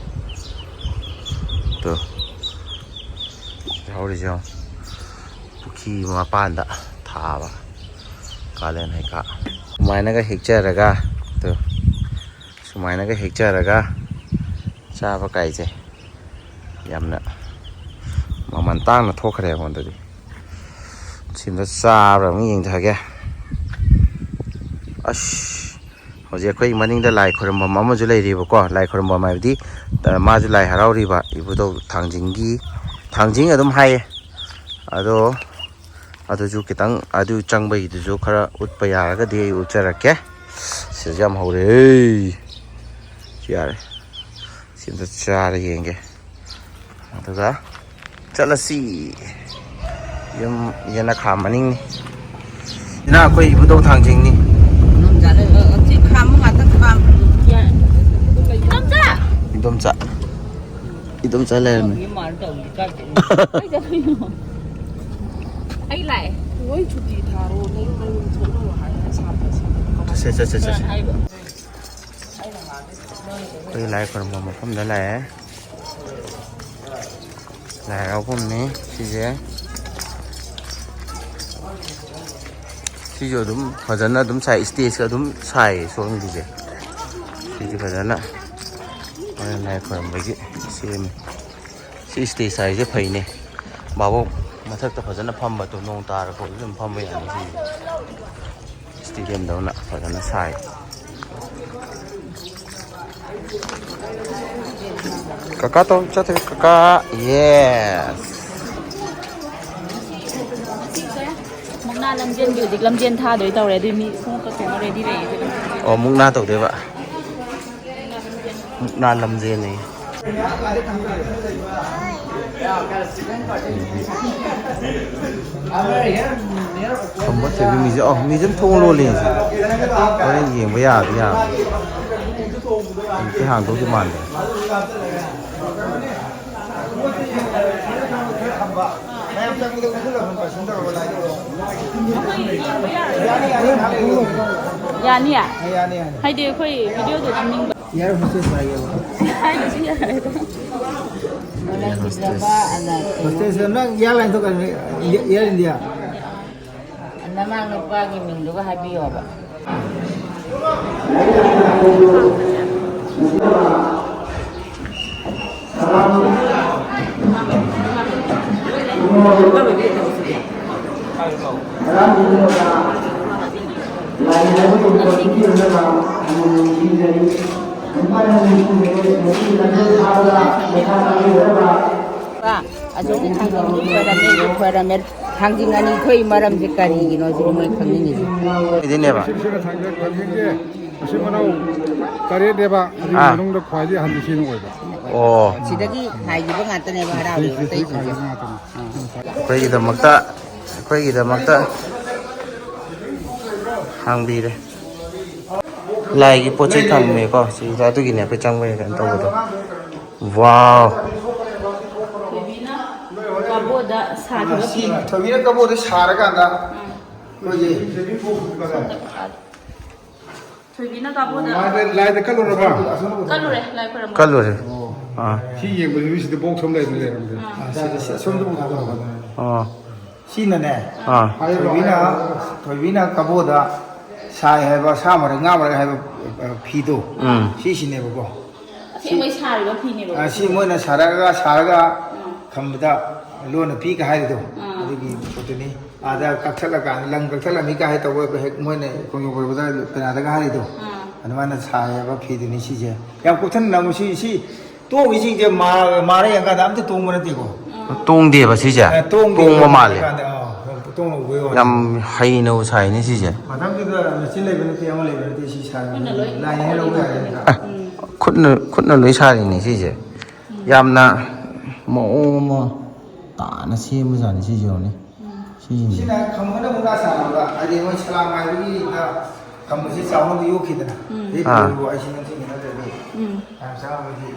ꯇꯨ꯫ ꯍꯧꯔꯤꯁꯦ ꯌꯦꯡꯉꯣ꯫ ꯄꯨꯈ꯭ꯔꯤ ꯃꯄꯥꯟꯗ ꯊꯥꯕ꯫ ꯀꯥꯂꯦꯟ ꯍꯩꯈꯥ꯫ ꯁꯨꯃꯥꯏꯅꯒ ꯍꯦꯛꯆꯔꯒ, ꯇꯨ, ꯁꯨꯃꯥꯏꯅꯒ ꯍꯦꯛꯆꯔꯒ ꯆꯥꯕ ꯀꯥꯏꯁꯦ ꯌꯥꯝꯅ ꯃꯃꯜ ꯇꯥꯡꯅ ꯊꯣꯛꯈ꯭ꯔꯦ ꯑꯩꯉꯣꯟꯗꯗꯤ꯫ ꯁꯤꯝꯇ ꯆꯥꯕ꯭ꯔꯥ ꯑꯃꯨꯛ ꯌꯦꯡꯊꯒꯦ꯫ ꯑꯁ, ꯍꯧꯖꯤꯛ ꯑꯩꯈꯣꯏ ꯃꯅꯤꯡꯗ ꯂꯥꯏ ꯈꯣꯏꯔꯝꯐꯝ ꯑꯃꯁꯨ ꯂꯩꯔꯤꯕꯀꯣ꯫ ꯂꯥꯏ ꯈꯣꯏꯔꯝꯐꯝ ꯍꯥꯏꯕꯗꯤ, ꯑ, ꯃꯥꯁꯨ ꯂꯥꯏ ꯍꯔꯥꯎꯔꯤꯕ ꯏꯕꯨꯙꯧ ꯊꯥꯡꯖꯤꯡꯒꯤ, ꯊꯥꯡꯖꯤꯡ ꯑꯗꯨꯝ ꯍꯥꯏꯌꯦ꯫ ꯑꯗꯣ ꯑꯗꯨꯁꯨ ꯈꯤꯇꯪ, ꯑꯗꯨ ꯆꯪꯕꯒꯤꯗꯨꯁꯨ ꯈꯔ ꯎꯠꯄ ꯌꯥꯔꯒꯗꯤ ꯑꯩ ꯎꯠꯆꯔꯛꯀꯦ꯫ ꯁꯤꯗꯁꯨ ꯌꯥꯝ ꯍꯧꯔꯦ꯫ ꯌꯥꯔꯦ꯫ ꯁꯤ ꯑꯝꯇ ꯆꯥꯔ ꯌꯦꯡꯒꯦ꯫ ꯑꯗꯨꯒ ꯆꯠꯂꯁꯤ꯫ ꯌꯨꯝ ꯌꯦꯅꯈꯥ ꯃꯅꯤꯡꯅꯤ꯫ ꯁꯤꯅ ꯑꯩꯈꯣꯏ ꯏꯕꯨꯙꯧ ꯊꯥꯡꯖꯤꯡꯅꯤ꯫ ꯁꯤ ꯈꯥꯝꯃꯨ ꯉꯥꯛꯇꯪ ꯈꯥꯝꯃꯨ꯫ ꯏꯗꯣꯝꯆꯥ꯫ ꯏꯗꯣꯝꯆꯥ꯫ ꯏꯗꯣꯝꯆꯥ ꯂꯩꯔꯝꯃꯦ꯫ ꯑꯩ ꯂꯥꯛꯑꯦ꯫ ꯂꯣꯏ ꯁꯨꯇꯤ ꯊꯥꯔꯣ, ꯅꯌꯨꯝ ꯅꯌꯨꯝ ꯆꯠꯅꯧ ꯍꯥꯏꯔꯒ ꯁꯥꯇ꯭ꯔꯁꯤꯡꯗꯣ ꯀꯃꯥꯏꯅ ꯆꯠꯁꯦ, ꯆꯠꯁꯦ, ꯆꯠꯁꯦ꯫ ꯑꯩꯈꯣꯏ ꯂꯥꯏ ꯈꯨꯔꯨꯝꯕ ꯃꯐꯝꯗ ꯂꯥꯛꯑꯦ꯫ ꯂꯥꯏ ꯍꯔꯥꯎꯐꯝꯅꯤ ꯁꯤꯁꯦ꯫ ꯁꯤꯁꯨ ꯑꯗꯨꯝ ꯐꯖꯅ ꯑꯗꯨꯝ ꯁꯥꯏ, stage ꯑꯗꯨꯝ ꯁꯥꯏꯌꯦ ꯁꯣꯝꯒꯤꯁꯦ꯫ ꯁꯤꯁꯦ ꯐꯖꯅ ꯍꯣꯔꯦꯟ ꯂꯥꯏ ꯈꯨꯔꯨꯝꯕꯒꯤ ꯁꯦꯝꯃꯤ꯫ ꯁꯤ stage ꯁꯥꯏꯁꯦ ꯐꯩꯅꯦ꯫ ꯚꯥꯕꯣꯛ ꯃꯊꯛꯇ ꯐꯖꯅ ꯐꯝꯕꯗꯣ, ꯅꯣꯡ ꯇꯥꯔꯛꯄꯗꯁꯨ ꯑꯗꯨꯝ ꯐꯝꯕ ꯌꯥꯅꯤ ꯁꯤꯁꯦ꯫ Stadium ꯗꯧꯅ ꯐꯖꯅ ꯁꯥꯏ꯫ ꯀꯀꯥ ꯇꯧ ꯆꯠꯇ꯭ꯔꯦ, ꯀꯀꯥ꯫ Yes꯫ ꯃꯨꯛꯅꯥ ꯂꯝꯖꯦꯟꯒꯤ ꯍꯧꯖꯤꯛ ꯂꯝꯖꯦꯟ ꯊꯥꯗꯣꯏ ꯇꯧꯔꯦ, ꯑꯗꯨꯏ ꯃꯤ ꯈꯣꯡꯎꯞ ꯀꯛꯇꯅ ready ꯂꯩꯌꯦ ꯑꯗꯨꯅ꯫ ꯑꯣ, ꯃꯨꯛꯅꯥ ꯇꯧꯗꯣꯏꯕ꯫ ꯃꯨꯛꯅꯥ ꯂꯝꯖꯦꯜꯅꯤ꯫ ꯈꯝꯕ ꯊꯣꯏꯕꯤ ꯃꯤꯁꯦ, ꯑꯣ, ꯃꯤꯁꯦ ꯑꯗꯨꯝ ꯊꯣꯡ ꯂꯣꯜꯂꯤ ꯉꯁꯤ꯫ ꯍꯣꯔꯦꯟ ꯌꯦꯡꯕ ꯌꯥꯗꯤ ꯌꯥꯕ꯫ ꯍꯧꯖꯤꯛꯇꯤ ꯍꯥꯡꯗꯧꯗꯤ ꯃꯥꯟꯗ꯭ꯔꯦ꯫ ꯌꯥꯅꯤꯌꯦ? ꯌꯥꯅꯤ, ꯌꯥꯅꯤ꯫ ꯍꯥꯏꯗꯤ ꯑꯩꯈꯣꯏ video ꯗꯣ ꯅꯝꯅꯤꯡꯕ꯫ Air hostess ꯍꯥꯏꯒꯦꯕ꯫ ꯍꯥꯏꯗꯨꯁꯨ ꯌꯥꯔꯦꯗ꯫ Air hostess꯫ Hostess ꯅꯪ airline ꯊꯣꯛꯀꯅꯤ, Air India꯫ ꯅꯃꯥ ꯅꯨꯄꯥꯒꯤ ꯃꯤꯡꯗꯨꯒ ꯍꯥꯏꯕꯤꯌꯣꯕ꯫ ꯑꯁꯣꯝꯒꯤ ꯊꯥꯡꯖꯤꯡꯗꯤ ꯈꯣꯏꯔꯝꯃꯦ, ꯈꯣꯏꯔꯝꯃꯦ꯫ ꯊꯥꯡꯖꯤꯡ ꯑꯅꯤ ꯊꯣꯛꯏ ꯃꯔꯝꯁꯦ ꯀꯔꯤꯒꯤꯅꯣ ꯁꯤꯅꯤ ꯃꯣꯏ ꯈꯪꯅꯤꯡꯉꯤꯁꯦ꯫ ꯏꯗꯤꯅꯦꯕ꯫ ꯁꯤꯁꯤꯅ ꯊꯥꯡꯖꯤꯡ, ꯊꯥꯡꯖꯤꯡꯁꯦ ꯃꯆꯤꯟ ꯃꯅꯥꯎ ꯇꯔꯦꯠꯅꯦꯕ, ꯑꯗꯨꯒꯤ ꯑꯥ꯫ ꯃꯅꯨꯡꯗ ꯈ꯭ꯋꯥꯏꯗꯒꯤ ꯑꯍꯟꯁꯦ ꯁꯤꯅ ꯑꯣꯏꯕ꯫ ꯑꯣ꯫ ꯁꯤꯗꯒꯤ ꯍꯥꯏꯈꯤꯕ ꯉꯥꯛꯇꯅꯦꯕ ꯁꯤ, ꯍꯔꯥꯎꯔꯤꯕ ꯁꯤ, ꯁꯤ ꯑꯇꯩꯁꯤꯡꯁꯦ꯫ ꯈꯥꯏꯈꯤꯕ ꯉꯥꯛꯇꯅꯤ꯫ ꯑꯩꯈꯣꯏꯒꯤꯗꯃꯛꯇ, ꯑꯩꯈꯣꯏꯒꯤꯗꯃꯛꯇ ꯍꯥꯡꯕꯤꯔꯦ꯫ ꯂꯥꯏꯒꯤ ꯄꯣꯠ ꯆꯩ ꯊꯝꯃꯦꯀꯣ ꯁꯤꯗ, ꯑꯗꯨꯒꯤꯅꯦ ꯑꯩꯈꯣꯏ ꯆꯪꯕꯒꯤ ꯀꯩꯅꯣ ꯇꯧꯕꯗꯣ꯫ ꯋꯥꯎ! ꯊꯣꯏꯕꯤꯅ ꯀꯕꯣꯗ ꯁꯥꯈꯤꯕ ꯁꯤ ꯐꯤ꯫ ꯊꯣꯏꯕꯤꯅ ꯀꯕꯣꯗ ꯁꯥꯔꯀꯥꯟꯗ ꯑꯩꯈꯣꯏꯒꯤ ꯊꯣꯏꯕꯤꯅ ꯀꯕꯣꯗ ꯂꯥꯏꯗ, ꯂꯥꯏꯗ ꯀꯠꯂꯨꯔꯕ? ꯀꯠꯂꯨꯔꯦ, ꯂꯥꯏ ꯈꯣꯏꯔꯝꯕ꯫ ꯀꯜꯂꯨꯔꯦ꯫ ꯑꯥ꯫ ꯁꯤ ꯌꯦꯡꯕꯁꯤ ꯁꯤꯗ ꯕꯣꯛꯁ ꯑꯃ ꯂꯩꯔꯝꯃꯦ, ꯂꯩꯔꯝꯃꯦ꯫ ꯑꯥ꯫ ꯑꯥ, ꯁꯤꯗ, ꯁꯤ ꯑꯁꯣꯝꯗ ꯄꯨꯊꯣꯛꯑꯣ꯫ ꯑꯥ꯫ ꯁꯤꯅꯅꯦ, ꯑꯥ꯫ ꯊꯣꯏꯕꯤꯅ, ꯊꯣꯏꯕꯤꯅ ꯀꯕꯣꯗ ꯁꯥꯏ ꯍꯥꯏꯕ, ꯁꯥ ꯃꯔꯛ, ꯉꯥ ꯃꯔꯛ ꯍꯥꯏꯕ, ꯑ, ꯐꯤꯗꯣ, ꯎꯝ꯫ ꯁꯤꯁꯤꯅꯦꯕꯀꯣ꯫ ꯑꯁꯦꯡꯕꯩ ꯁꯥꯔꯤꯕ ꯐꯤꯅꯦꯕ꯫ ꯑ, ꯁꯤ ꯃꯣꯏꯅ ꯁꯥꯔꯛꯑꯒ, ꯁꯥꯔꯒ ꯎꯝ꯫ ꯊꯝꯕꯗ ꯂꯣꯟꯅ ꯄꯤꯒ ꯍꯥꯏꯔꯤꯗꯣ, ꯑꯥ꯫ ꯑꯗꯨꯒꯤ ꯄꯣꯠꯇꯨꯅꯤ꯫ ꯑꯥꯗ ꯀꯛꯊꯠꯂꯀꯥꯟꯗ, ꯂꯪ ꯀꯛꯊꯠꯂꯝꯃꯤ ꯀꯥꯏ ꯇꯧꯕ ꯍꯦꯛ ꯃꯣꯏꯅ ꯈꯣꯡꯖꯣꯝ ꯄꯔꯕꯗ ꯀꯩꯅꯥꯗꯒ ꯍꯥꯏꯔꯤꯗꯣ, ꯑꯥ꯫ ꯑꯗꯨꯃꯥꯏꯅ ꯁꯥꯏ ꯍꯥꯏꯕ ꯐꯤꯗꯨꯅꯤ ꯁꯤꯁꯦ꯫ ꯌꯥꯝ ꯀꯨꯞꯊꯅ ꯅꯪꯕ ꯁꯤ, ꯁꯤ ꯇꯣꯡꯉꯤꯁꯤꯡꯁꯦ ꯃꯥ-, ꯃꯥꯔ ꯌꯦꯡꯀꯥꯟꯗ ꯑꯝꯇ ꯇꯣꯡꯕ ꯅꯠꯇꯦꯀꯣ꯫ ꯇꯣꯡꯗꯦꯕ ꯁꯤꯁꯦ? ꯑꯦ, ꯇꯣꯡꯗꯦ꯫ ꯇꯣꯡꯕ ꯃꯥꯜꯂꯦ꯫ ꯀꯥꯟꯗ, ꯑꯥ, ꯇꯣꯡꯅ ꯎꯕꯩ ꯋꯥꯅꯤ꯫ ꯌꯥꯝ ꯍꯩꯅ ꯁꯥꯏꯅꯦ ꯁꯤꯁꯦ꯫ ꯃꯊꯪꯗꯨꯗ ꯃꯦꯆꯤꯟ ꯂꯩꯕ ꯅꯠꯇꯦ, ꯑꯃ ꯂꯩꯕ ꯅꯠꯇꯦ, ꯁꯤ ꯁꯥꯏ꯫ ꯈꯨꯠꯅ ꯂꯣꯏ ꯂꯥꯏꯅ ꯂꯧꯕ ꯌꯥꯔꯦ ꯅꯠꯇ꯭ꯔꯥ? ꯑꯦ, ꯈꯨꯠꯅ, ꯈꯨꯠꯅ ꯂꯣꯏ ꯁꯥꯔꯤꯅꯦ ꯁꯤꯁꯦ꯫ ꯌꯥꯝꯅ ꯃꯑꯣꯡ ꯑꯃ ꯇꯥꯅ ꯁꯦꯝꯕꯖꯥꯠꯅꯤ ꯁꯤꯁꯦ, ꯌꯦꯡꯉꯨꯅꯦ꯫ ꯁꯤꯁꯤꯡꯁꯦ꯫ ꯁꯤꯅ ꯈꯝꯕꯅ ꯃꯨꯛꯅꯥ ꯁꯥꯟꯅꯕꯗ, ꯍꯥꯏꯗꯤ ꯃꯣꯏ ꯁꯂꯥꯝ ꯍꯥꯏꯕꯒꯤꯗ ꯈꯝꯕꯁꯤ ꯆꯥꯎꯅꯕ ꯌꯣꯛꯈꯤꯗꯅ꯫ ꯎꯝ꯫ ꯑꯥ꯫ ꯑꯩꯁꯤ ꯅꯤꯡꯁꯤꯡꯉꯤ ꯅꯠꯇ꯭ꯔꯗꯤ꯫ ꯎꯝ꯫ ꯌꯥꯝ ꯆꯥꯎꯅꯗꯤ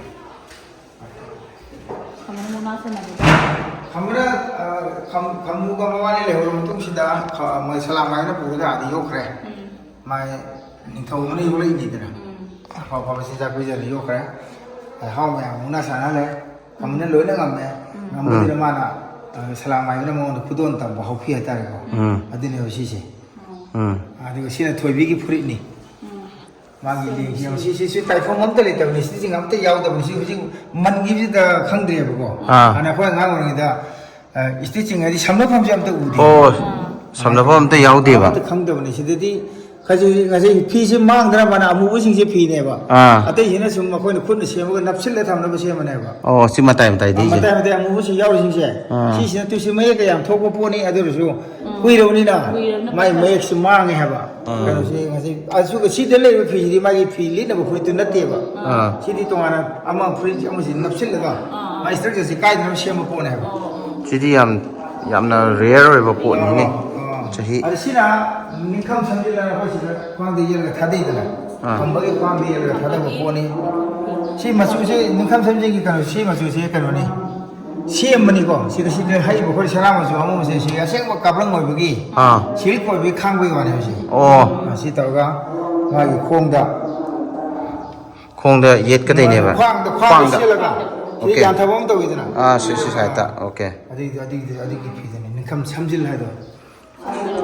ꯈꯝꯕꯅ, ꯑ, ꯈꯝ-, ꯈꯝꯕꯨꯒ ꯃꯕꯥꯅꯤ ꯂꯩꯍꯧꯔꯕ ꯃꯇꯨꯡꯁꯤꯗ, ꯈ-, ꯃꯣꯏ ꯁꯂꯥꯝ ꯍꯥꯏꯅ ꯄꯨꯔꯒ ꯑꯥꯗ ꯌꯣꯛꯈ꯭ꯔꯦ꯫ ꯎꯝ꯫ ꯃꯥꯏ ꯅꯤꯡꯊꯧ ꯑꯃꯅ ꯌꯣꯛꯂꯛꯏꯅꯤꯗꯅ꯫ ꯎꯝ꯫ ꯑꯐ ꯑꯐꯕ ꯆꯤꯟꯖꯥꯛ ꯄꯤꯖꯔ ꯌꯣꯛꯈ꯭ꯔꯦ꯫ ꯂꯩꯍꯥꯎ ꯃꯌꯥꯝ ꯃꯨꯛꯅꯥ ꯁꯥꯟꯅꯍꯜꯂꯦ꯫ ꯈꯝꯕꯅ ꯂꯣꯏꯅ ꯉꯝꯃꯦ꯫ ꯎꯝ꯫ ꯉꯝꯕꯗꯨꯗ ꯎꯝ꯫ ꯃꯥꯅ ꯁꯂꯥꯝ ꯃꯥꯏꯕꯅ ꯃꯉꯣꯟꯗ ꯈꯨꯗꯣꯜ ꯇꯝꯕ ꯍꯧꯈꯤ ꯍꯥꯏꯇꯥꯔꯦꯀꯣ꯫ ꯎꯝ ꯑꯗꯨꯅꯦꯕ ꯁꯤꯁꯦ꯫ ꯎꯝ ꯑꯗꯨꯒ ꯁꯤꯅ ꯊꯣꯏꯕꯤꯒꯤ ꯐꯨꯔꯤꯠꯅꯤ꯫ ꯃꯥꯒꯤ ꯂꯦꯡꯁꯤ ꯌꯦꯡꯉꯣ, ꯁꯤ ꯁꯤꯁꯨ ꯇꯥꯏꯐꯝ ꯑꯝꯇ ꯂꯩꯇꯕꯅꯤ, ꯁꯤꯁꯤꯡ ꯑꯝꯇ ꯌꯥꯎꯗꯕꯅꯤ꯫ ꯁꯤ ꯍꯧꯖꯤꯛ ꯃꯟꯈꯤꯕꯁꯤꯗ ꯈꯪꯗ꯭ꯔꯦꯕꯀꯣ꯫ ꯑꯥ꯫ ꯍꯥꯟꯅ ꯑꯩꯈꯣꯏ ꯑꯉꯥꯡ ꯑꯣꯏꯔꯤꯉꯩꯗ ꯏꯁꯇꯤꯆꯤꯡ ꯍꯥꯏꯗꯤ ꯁꯝꯅꯐꯝꯁꯦ ꯑꯝꯇ ꯎꯗꯦ꯫ ꯑꯣ, ꯁꯝꯅꯐꯝ ꯑꯝꯇ ꯌꯥꯎꯗꯦꯕ꯫ ꯑꯝꯇ ꯈꯪꯗꯕꯅꯤ꯫ ꯁꯤꯗꯗꯤ ꯈꯖꯤꯛ ꯉꯁꯤ ꯐꯤꯁꯦ ꯃꯥꯡꯗꯅꯕꯅ ꯑꯃꯨꯕꯁꯤꯡꯁꯦ ꯐꯤꯅꯦꯕ꯫ ꯑꯥ꯫ ꯑꯇꯩꯁꯤꯅ ꯁꯨꯝ ꯑꯩꯈꯣꯏꯅ ꯈꯨꯠꯅ ꯁꯦꯝꯃꯒ ꯅꯞꯁꯤꯜꯂ ꯊꯝꯅꯕ ꯁꯦꯝꯕꯅꯦꯕ꯫ ꯑꯣ, ꯁꯤ ꯃꯇꯥꯏ ꯃꯇꯥꯏꯗꯩꯁꯦ꯫ ꯃꯇꯥꯏ ꯃꯇꯥꯏ ꯑꯃꯨꯕꯁꯤꯡ ꯌꯥꯎꯔꯤꯁꯤꯡꯁꯦ ꯑꯥ꯫ ꯁꯤꯁꯤꯅ ꯇꯨꯁꯤ ꯃꯌꯦꯛ ꯀꯌꯥꯝ ꯊꯣꯛꯄ ꯄꯣꯠꯅꯤ꯫ ꯑꯗꯨ ꯑꯣꯏꯔꯁꯨ ꯀꯨꯏꯔꯕꯅꯤꯅ ꯀꯨꯏꯔꯕꯅꯤꯅ ꯃꯥꯏ ꯃꯇꯝ ꯃꯌꯦꯛꯁꯤ ꯃꯥꯡꯉꯦ ꯍꯥꯏꯕ꯫ ꯑꯥ꯫ ꯀꯩꯅꯣꯁꯤ ꯉꯁꯤ ꯑꯗꯨꯒ ꯁꯤꯗ ꯂꯩꯔꯤꯕ ꯐꯤꯁꯤꯗꯤ ꯃꯥꯒꯤ ꯐꯤ ꯂꯤꯠꯅꯕ ꯐꯨꯔꯤꯠꯇꯨ ꯅꯠꯇꯦꯕ꯫ ꯑꯥ꯫ ꯁꯤꯗꯤ ꯇꯣꯉꯥꯟꯅ ꯑꯃ ꯐꯨꯔꯤꯠ ꯑꯃꯁꯤ ꯅꯞꯁꯤꯜꯂꯒ ꯃꯥꯏ ꯏꯁꯇ꯭ꯔꯛꯆꯔꯁꯤ ꯀꯥꯏꯗꯅꯕ ꯁꯦꯝꯕ ꯄꯣꯠꯅꯦ ꯍꯥꯏꯕ꯫ ꯁꯤꯗꯤ ꯌꯥꯝ ꯌꯥꯝꯅ ꯔꯦꯌꯔ ꯑꯣꯏꯕ ꯄꯣꯠꯅꯤꯅꯦ꯫ ꯑꯥ꯫ ꯆꯍꯤ ꯑꯗ ꯁꯤꯅ ꯅꯤꯡꯈꯝ ꯁꯝꯖꯤꯜꯂꯒ ꯑꯩꯈꯣꯏ ꯁꯤꯗ ꯈ꯭ꯋꯥꯡꯗ ꯌꯦꯜꯂꯒ ꯊꯥꯗꯩꯗꯅ꯫ ꯑꯥ꯫ ꯈꯝꯕꯒꯤ ꯈ꯭ꯋꯥꯡꯗ ꯌꯦꯜꯂꯒ ꯊꯥꯗꯕ ꯄꯣꯠꯅꯤ꯫ ꯁꯤ ꯃꯆꯨꯁꯦ ꯅꯤꯡꯈꯝ ꯁꯝꯖꯤꯟꯒꯤ ꯀꯩꯅꯣ, ꯁꯤ ꯃꯆꯨꯁꯦ ꯀꯩꯅꯣꯅꯤ꯫ ꯁꯦꯝꯕꯅꯤꯀꯣ꯫ ꯁꯤꯗ ꯁꯤꯗ ꯍꯛꯏꯕ ꯑꯩꯈꯣꯏ ꯁꯅꯥ ꯃꯆꯨ ꯑꯃꯃꯁꯦ ꯁꯤ ꯑꯁꯦꯡꯕ ꯀꯥꯞꯂꯪ ꯑꯣꯏꯕꯒꯤ ꯑꯥ꯫ ꯁꯤꯜꯛ ꯑꯣꯏꯕꯒꯤ ꯈꯥꯡꯕꯒꯤ ꯋꯥꯅꯦ ꯁꯤ꯫ ꯑꯣ꯫ ꯁꯤ ꯇꯧꯔꯒ ꯃꯥꯒꯤ ꯈꯣꯡꯗ ꯈꯣꯡꯗ ꯌꯦꯠꯀꯗꯣꯏꯅꯦꯕ꯫ ꯈ꯭ꯋꯥꯡꯗ ꯈ꯭ꯋꯥꯡꯗ ꯁꯦꯠꯂꯒ ꯁꯤꯗ ꯑꯣꯀꯦ꯫ ꯌꯥꯟꯊꯕ ꯑꯃ ꯇꯧꯋꯤꯗꯅ꯫ ꯑꯥ, ꯁꯤ ꯁꯤ ꯁꯥꯏꯠꯇ꯫ ꯑꯣꯀꯦ꯫ ꯑꯗꯨꯒꯤ ꯑꯗꯨꯒꯤ ꯑꯗꯨꯒꯤ ꯐꯤꯗꯅꯤ ꯅꯤꯡꯈꯝ ꯁꯝꯖꯤꯜ ꯍꯥꯏꯗꯣ꯫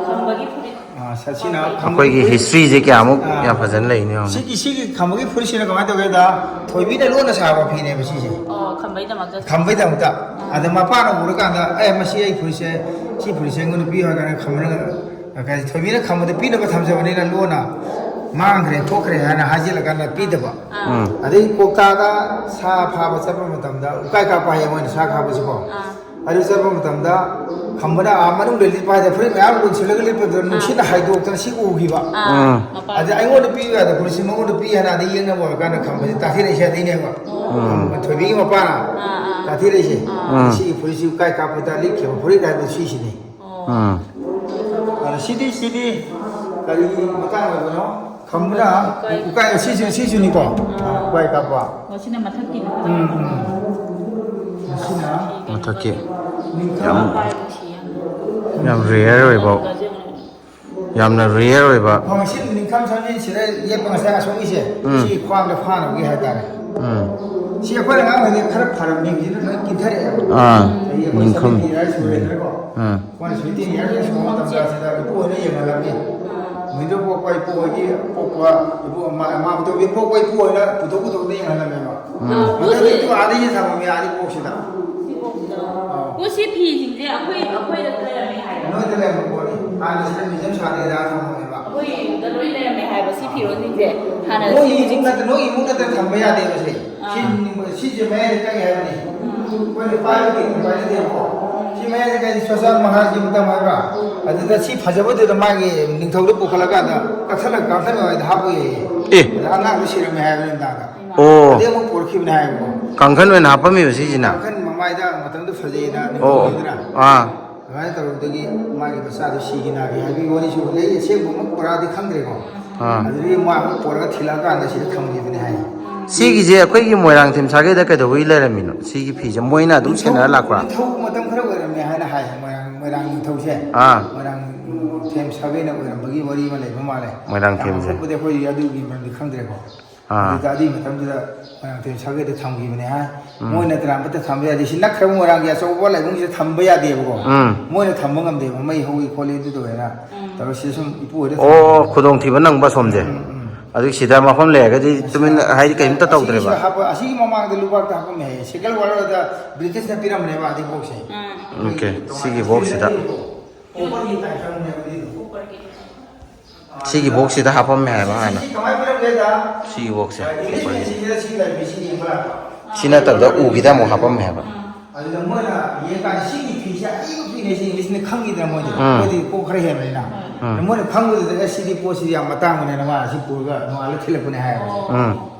ꯈꯝꯕꯒꯤ ꯐꯨꯔꯤꯠ꯫ ꯑꯥ, ꯁ- ꯁꯤꯅ ꯈꯝꯕꯒꯤ ꯑꯩꯈꯣꯏꯒꯤ ꯐꯨꯔꯤꯠ꯫ ꯍꯤꯁꯇ꯭ꯔꯤꯁꯦ ꯀꯌꯥꯃꯨꯛ ꯑꯥ꯫ ꯌꯥꯝ ꯐꯖꯅ ꯂꯩꯅꯤ ꯌꯦꯡꯉꯣꯅꯦ꯫ ꯁꯤꯒꯤ ꯁꯤꯒꯤ ꯈꯝꯕꯒꯤ ꯐꯨꯔꯤꯠꯁꯤꯅ ꯀꯃꯥꯏꯅ ꯇꯧꯒꯦꯗ, ꯊꯣꯏꯕꯤꯅ ꯂꯣꯟꯅ ꯁꯥꯕ ꯐꯤꯅꯦꯕ ꯁꯤꯁꯦ꯫ ꯑꯣ, ꯈꯝꯕꯩꯗꯃꯛꯇ꯫ ꯈꯝꯕꯩꯗꯃꯛꯇ꯫ ꯑꯗ ꯃꯄꯥꯅ ꯎꯔꯀꯥꯟꯗ, "ꯑꯦ, ꯃꯁꯤ ꯑꯩ ꯐꯨꯔꯤꯠꯁꯦ, ꯁꯤ ꯐꯨꯔꯤꯠꯁꯦ ꯑꯩꯉꯣꯟꯗ ꯄꯤꯌꯨ" ꯍꯥꯏꯔ ꯀꯥꯟꯗ ꯈꯝꯕꯅ, ꯀꯩ, ꯊꯣꯏꯕꯤꯅ ꯈꯝꯕꯗ ꯄꯤꯅꯕ ꯊꯝꯖꯕꯅꯤꯅ ꯂꯣꯟꯅ ꯃꯥꯡꯈ꯭ꯔꯦ ꯈꯣꯠꯈ꯭ꯔꯦ ꯍꯥꯏꯅ ꯍꯥꯏꯖꯤꯜꯂꯀꯥꯟꯗ ꯄꯤꯗꯕ꯫ ꯑꯥ꯫ ꯎꯝ꯫ ꯑꯗꯩ ꯀꯣꯛꯇꯥꯗ ꯁꯥ ꯐꯥꯕ ꯆꯠꯄ ꯃꯇꯝꯗ ꯎꯀꯥꯏ ꯀꯥꯞꯄ ꯍꯥꯏꯌꯦ ꯃꯣꯏꯅ ꯁꯥ ꯀꯥꯞꯄꯁꯤꯀꯣ꯫ ꯑꯥ꯫ ꯑꯗꯨ ꯆꯠꯄ ꯃꯇꯝꯗ ꯈꯝꯕꯅ ꯑꯥ ꯃꯅꯨꯡꯗ ꯂꯤꯠꯄ ꯍꯥꯏꯗ ꯐꯨꯔꯤꯠ ꯃꯌꯥꯝ ꯂꯣꯟꯁꯤꯜꯂꯒ ꯂꯤꯠꯄꯗꯨꯗ ꯅꯨꯡꯁꯤꯠꯅ ꯍꯥꯏꯗꯣꯛꯇꯅ ꯁꯤ ꯎꯈꯤꯕ꯫ ꯑꯥ꯫ ꯎꯝ꯫ ꯃꯄꯥꯟ꯫ ꯑꯗ ꯑꯩꯉꯣꯟꯗ ꯄꯤꯌꯨ ꯌꯥꯗ ꯐꯨꯔꯤꯠꯁꯤ ꯃꯉꯣꯟꯗ ꯄꯤ ꯍꯥꯏꯅ ꯑꯗꯩ ꯌꯦꯡꯅꯕ ꯑꯣꯏꯔꯀꯥꯟꯗ ꯈꯝꯕꯁꯤ ꯇꯥꯊꯤꯔꯛꯏꯁꯦ ꯑꯗꯩꯅꯦꯕ꯫ ꯎꯝ꯫ ꯊꯣꯏꯕꯤꯒꯤ ꯃꯄꯥꯅ ꯑꯥ, ꯑꯥ꯫ ꯇꯥꯊꯤꯔꯛꯏꯁꯦ꯫ ꯑꯥ꯫ ꯎꯝ꯫ ꯁꯤꯒꯤ ꯐꯨꯔꯤꯠꯁꯤ ꯎꯀꯥꯏ ꯀꯥꯞꯄꯗ ꯂꯤꯠꯈꯤꯕ ꯐꯨꯔꯤꯠ ꯍꯥꯏꯕ ꯁꯤꯁꯤꯅꯤ꯫ ꯑꯣ꯫ ꯎꯝ꯫ ꯑꯗ ꯁꯤꯗꯤ, ꯁꯤꯗꯤ ꯀꯔꯤꯒꯤ ꯃꯇꯥꯡ ꯑꯣꯏꯕꯅꯣ? ꯈꯝꯕꯅ ꯎꯀꯥꯏ, ꯁꯤꯁꯨ, ꯁꯤꯁꯨꯅꯤꯀꯣ꯫ ꯎꯀꯥꯏ ꯀꯥꯞꯄ꯫ ꯃꯁꯤꯅ ꯃꯊꯛꯀꯤꯅꯤ꯫ ꯎꯝ, ꯎꯝ꯫ ꯃꯁꯤꯅ ꯃꯊꯛꯀꯤ꯫ ꯅꯤꯡꯊꯝ ꯄꯥꯏꯕ ꯁꯤ ꯌꯥꯝ ꯌꯥꯝ ꯔꯦꯌꯔ ꯑꯣꯏꯕ꯫ ꯒꯖꯦꯡ ꯌꯥꯝꯅ ꯔꯦꯌꯔ ꯑꯣꯏꯕ꯫ ꯈꯣꯡꯁꯤ ꯅꯤꯡꯈꯝ ꯁꯝꯖꯤꯟꯁꯤꯗ ꯌꯦꯠꯄ ꯉꯁꯥꯏ ꯑꯁꯣꯝꯒꯤꯁꯦ, ꯎꯝ꯫ ꯁꯤ ꯈ꯭ꯋꯥꯡꯗ ꯐꯥꯅꯕꯒꯤ ꯍꯥꯏꯇꯥꯔꯦ꯫ ꯎꯝ꯫ ꯁꯤ ꯑꯩꯈꯣꯏꯅ ꯑꯉꯥꯡ ꯑꯣꯏꯔꯤꯉꯩ ꯈꯔ ꯐꯔꯝꯃꯤ, ꯍꯧꯖꯤꯛꯅ ꯂꯣꯏ ꯀꯤꯟꯊꯔꯛꯑꯦꯕ꯫ ꯑꯥ꯫ ꯆꯍꯤ ꯑꯩꯈꯣꯏ ꯅꯤꯡꯈꯨꯝ꯫ Seventy years ꯁꯨꯔꯦꯗꯅꯀꯣ꯫ ꯑꯥ꯫ ꯑꯩꯈꯣꯏꯅ ꯁꯚꯦꯟꯇꯤ ꯏꯌꯥꯔꯁ ꯁꯨꯕ ꯃꯇꯝꯗ ꯁꯤꯗ ꯏꯄꯨ ꯍꯣꯏꯅ ꯌꯦꯡꯍꯜꯂꯝꯃꯤ꯫ ꯃꯤꯗꯣ ꯄꯣꯛꯄ ꯏꯄꯨ ꯍꯣꯏꯒꯤ ꯄꯣꯛꯄ ꯏꯄꯨ ꯑꯃ ꯑꯃ ꯄꯨꯊꯣꯛꯄꯤ ꯄꯣꯛꯄ ꯏꯄꯨ ꯍꯣꯏꯅ ꯄꯨꯊꯣꯛ ꯄꯨꯊꯣꯛꯇꯅ ꯌꯦꯡꯍꯜꯂꯝꯃꯦꯕ꯫ ꯃꯇꯝꯗꯨꯗ ꯏꯄꯨ ꯑꯥꯗ ꯌꯦꯟ ꯊꯝꯃꯝꯃꯤ, ꯑꯥꯗꯤ ꯄꯣꯛꯁꯤꯗ꯫ ꯄꯣꯠꯁꯤ ꯐꯤꯁꯤꯡꯁꯦ ꯑꯩꯈꯣꯏ ꯑꯩꯈꯣꯏꯗ ꯂꯩꯔꯝꯃꯦ ꯍꯥꯏꯕ꯫ ꯅꯣꯏꯗ ꯂꯩꯔꯝꯕ ꯄꯣꯠꯅꯤ꯫ ꯍꯥꯟꯅ ꯁꯤꯗ ꯃ꯭ꯌꯨꯖꯤꯌꯝ ꯁꯥꯗ꯭ꯔꯤꯉꯩꯗ ꯊꯝꯃꯝꯃꯦꯕ꯫ ꯑꯩꯈꯣꯏꯗ ꯂꯣꯏ ꯂꯩꯔꯝꯃꯦ ꯍꯥꯏꯕ ꯁꯤ ꯐꯤꯔꯣꯜꯁꯤꯡꯁꯦ꯫ ꯍꯥꯟꯅ ꯅꯣꯏ ꯏꯃꯨꯡ ꯅꯠꯇ ꯅꯣꯏ ꯏꯃꯨꯡ ꯅꯠꯇꯅ ꯊꯝꯕ ꯌꯥꯗꯦꯕ ꯁꯦ꯫ ꯁꯤ ꯁꯤꯁꯦ ꯃꯌꯥꯏꯗ ꯀꯛꯑꯦ ꯍꯥꯏꯕꯅꯤ꯫ ꯑꯩꯈꯣꯏꯅ ꯄꯥꯏꯕꯗꯤ ꯄꯥꯏꯅꯗꯦꯕꯀꯣ꯫ ꯁꯤ ꯃꯌꯥꯏꯗ ꯀꯛꯑꯦ ꯁꯣꯁꯥꯟ ꯃꯍꯥꯔꯥꯖꯀꯤ ꯃꯇꯝ ꯍꯥꯏꯕ꯭ꯔꯥ? ꯑꯗꯨꯗ ꯁꯤ ꯐꯖꯕꯗꯨꯗ ꯃꯥꯒꯤ ꯅꯤꯡꯊꯧꯗ ꯄꯨꯈꯠꯂꯀꯥꯟꯗ ꯀꯛꯊꯠꯂꯒ ꯀꯥꯡꯈꯟ ꯃꯌꯥꯏꯗ ꯍꯥꯞꯄ ꯌꯥꯏꯌꯦ꯫ ꯑꯦ꯫ ꯑꯗ ꯑꯉꯥꯡꯗꯣ ꯁꯤꯔꯝꯃꯦ ꯍꯥꯏꯕ ꯅꯨꯡꯗꯥꯡꯗ꯫ ꯑꯣ꯫ ꯑꯗꯩ ꯑꯃꯨꯛ ꯄꯣꯔꯛꯈꯤꯕꯅꯦ ꯍꯥꯏꯕꯀꯣ꯫ ꯀꯥꯡꯈꯟ ꯑꯣꯏꯅ ꯍꯥꯞꯄꯝꯃꯤꯕ ꯁꯤꯁꯤꯅ? ꯀꯥꯡꯈꯟ ꯃꯃꯥꯏꯗ ꯃꯇꯝꯗꯨ ꯐꯖꯩꯅ ꯑꯣ꯫ ꯅꯤꯡꯊꯧꯗꯨꯅ꯫ ꯑꯥ꯫ ꯑꯗꯨꯃꯥꯏꯅ ꯇꯧꯔꯨꯕꯗꯒꯤ ꯃꯥꯒꯤ ꯃꯆꯥꯗꯨ ꯁꯤꯒꯤ ꯅꯥꯒꯤ ꯍꯥꯏꯕꯒꯤ ꯋꯥꯔꯤꯁꯨ ꯂꯩ꯫ ꯑꯁꯦꯡꯕꯃꯛ ꯄꯨꯔꯥꯗꯤ ꯈꯪꯗ꯭ꯔꯦꯀꯣ꯫ ꯑꯥ꯫ ꯑꯗꯨꯗꯒꯤ ꯃꯥ ꯑꯃꯨꯛ ꯄꯣꯔꯒ ꯊꯤꯜꯂꯛꯑꯀꯥꯟꯗ ꯁꯤꯗ ꯊꯝꯈꯤꯕꯅꯤ ꯍꯥꯏ꯫ ꯁꯤꯒꯤꯁꯦ ꯑꯩꯈꯣꯏꯒꯤ ꯃꯣꯏꯔꯥꯡꯊꯦꯝ ꯁꯥꯒꯩꯗ ꯀꯩꯗꯧꯕꯒꯤ ꯂꯩꯔꯝꯃꯤꯅꯣ? ꯁꯤꯒꯤ ꯐꯤꯁꯦ ꯃꯣꯏꯅ ꯑꯗꯨꯝ ꯁꯦꯟꯅꯔ ꯂꯥꯛꯄ꯭ꯔꯥ? ꯅꯤꯡꯊꯧ ꯃꯇꯝ ꯈꯔ ꯑꯣꯏꯔꯝꯃꯦ ꯍꯥꯏꯅ ꯍꯥꯏ꯫ ꯃꯣꯏꯔꯥꯡ ꯃꯣꯏꯔꯥꯡ ꯅꯤꯡꯊꯧꯁꯦ꯫ ꯑꯥ꯫ ꯃꯣꯏꯔꯥꯡ ꯊꯦꯝ ꯁꯥꯒꯩꯅ ꯑꯣꯏꯔꯝꯕꯒꯤ ꯋꯥꯔꯤ ꯑꯃ ꯂꯩꯕ ꯃꯥꯜꯂꯦ꯫ ꯃꯣꯏꯔꯥꯡ ꯌꯥꯝ ꯊꯦꯝꯁꯦ꯫ ꯑꯀꯨꯞꯄꯗꯤ ꯑꯩꯈꯣꯏ ꯑꯗꯨꯒꯤ ꯃꯔꯝꯗꯤ ꯈꯪꯗ꯭ꯔꯦꯀꯣ꯫ ꯑꯥ꯫ ꯑꯗꯨꯗ ꯑꯗꯨꯒꯤ ꯃꯇꯝꯗꯨꯗ ꯃꯣꯏꯔꯥꯡꯊꯦꯝ ꯁꯥꯒꯩꯗ ꯊꯝꯈꯤꯕꯅꯦ ꯍꯥꯏ꯫ ꯃꯣꯏ ꯅꯠꯇꯅ ꯑꯃꯠꯇ ꯊꯝꯕ ꯌꯥꯗꯦ꯫ ꯁꯤ ꯅꯛꯈ꯭ꯔꯕ ꯃꯣꯏꯔꯥꯡꯒꯤ ꯑꯆꯧꯕ ꯂꯥꯏꯕꯨꯡꯁꯤꯗ ꯊꯝꯕ ꯌꯥꯗꯦꯕꯀꯣ꯫ ꯎꯝ꯫ ꯃꯣꯏꯅ ꯊꯝꯕ ꯉꯝꯗꯦꯕ, ꯃꯩ ꯍꯧꯏ ꯈꯣꯠꯂꯤ ꯑꯗꯨ ꯇꯧꯋꯦꯅ ꯇꯧꯔ ꯁꯤꯗ ꯁꯨꯝ ꯏꯄꯨ ꯍꯣꯏꯗ ꯑꯣ, ꯊꯝꯕꯅꯦ꯫ ꯈꯨꯗꯣꯡꯊꯤꯕ ꯅꯪꯕ ꯁꯣꯝꯁꯦ꯫ ꯎꯝ, ꯎꯝ꯫ ꯑꯗꯨ ꯁꯤꯗ ꯃꯐꯝ ꯂꯩꯔꯒꯗꯤ ꯇꯨꯃꯤꯟꯅ ꯍꯥꯏꯗꯤ ꯀꯩꯝꯇ ꯇꯧꯗ꯭ꯔꯦꯕ꯫ ꯑꯁꯤꯁꯨ ꯍꯥꯞꯄ-, ꯑꯁꯤꯒꯤ ꯃꯃꯥꯡꯗ ꯂꯨꯕꯥꯛꯇ ꯍꯥꯞꯄꯝꯃꯦ ꯍꯥꯏꯌꯦ꯫ ꯁꯦꯀꯦꯟ ꯋꯥꯔꯜꯗ ꯕ꯭ꯔꯤꯇꯤꯁꯅ ꯄꯤꯔꯝꯕꯅꯦꯕ ꯑꯗꯨ ꯕꯣꯛꯁꯁꯦ꯫ ꯑꯣꯀꯦ, ꯁꯤꯒꯤ ꯕꯣꯛꯁꯁꯤꯗ꯫ ꯀꯣꯄꯔꯒꯤ ꯇꯥꯏꯞ ꯇꯧꯔꯝꯃꯦꯕ ꯑꯗꯨꯏꯗꯣ꯫ ꯁꯤꯒꯤ ꯕꯣꯛꯁꯁꯤꯗ ꯍꯥꯞꯄꯝꯃꯦ ꯍꯥꯏꯕ ꯍꯥꯟꯅ꯫ ꯁꯤ ꯀꯃꯥꯏꯅ ꯄꯤꯔꯝꯒꯦꯗ? ꯁꯤꯒꯤ ꯕꯣꯛꯁꯁꯦ꯫ ꯏꯪꯂꯤꯁ ꯃꯦꯆꯤꯟꯁꯤꯗ ꯁꯤ ꯂꯩꯔꯝꯃꯤ, ꯁꯤ ꯌꯦꯡꯕ ꯂꯥꯛꯄ꯫ ꯁꯤ ꯅꯠꯇꯕꯗ ꯎꯒꯤꯗ ꯑꯃꯨꯛ ꯍꯥꯞꯄꯝꯃꯦ ꯍꯥꯏꯕ꯫ ꯑꯗꯨꯗ ꯃꯣꯏꯅ ꯌꯦꯡꯀꯥꯟꯗ ꯁꯤꯒꯤ ꯐꯤꯁꯦ ꯑꯔꯤꯕ ꯐꯤꯅꯦ, ꯁꯤ ꯏꯪꯂꯤꯁꯅ ꯈꯪꯉꯤꯗꯅ ꯃꯣꯏꯗꯤ꯫ ꯎꯝ꯫ ꯃꯣꯏꯗꯤ ꯀꯣꯛ ꯈꯔ ꯍꯦꯟꯕꯅꯤꯅ꯫ ꯑꯗ ꯃꯣꯏꯅ ꯈꯪꯕꯗꯨꯗ, "ꯑꯦ, ꯁꯤꯗꯤ ꯄꯣꯠꯁꯤꯗꯤ ꯌꯥꯝ ꯑꯇꯥꯡꯕꯅꯦꯅ ꯃꯥꯅ ꯁꯤ ꯄꯨꯔꯒ ꯅꯣꯡꯉꯥꯜꯂ ꯊꯤꯜꯂꯛꯄꯅꯦ" ꯍꯥꯏꯌꯦꯕ꯫ ꯎꯝ꯫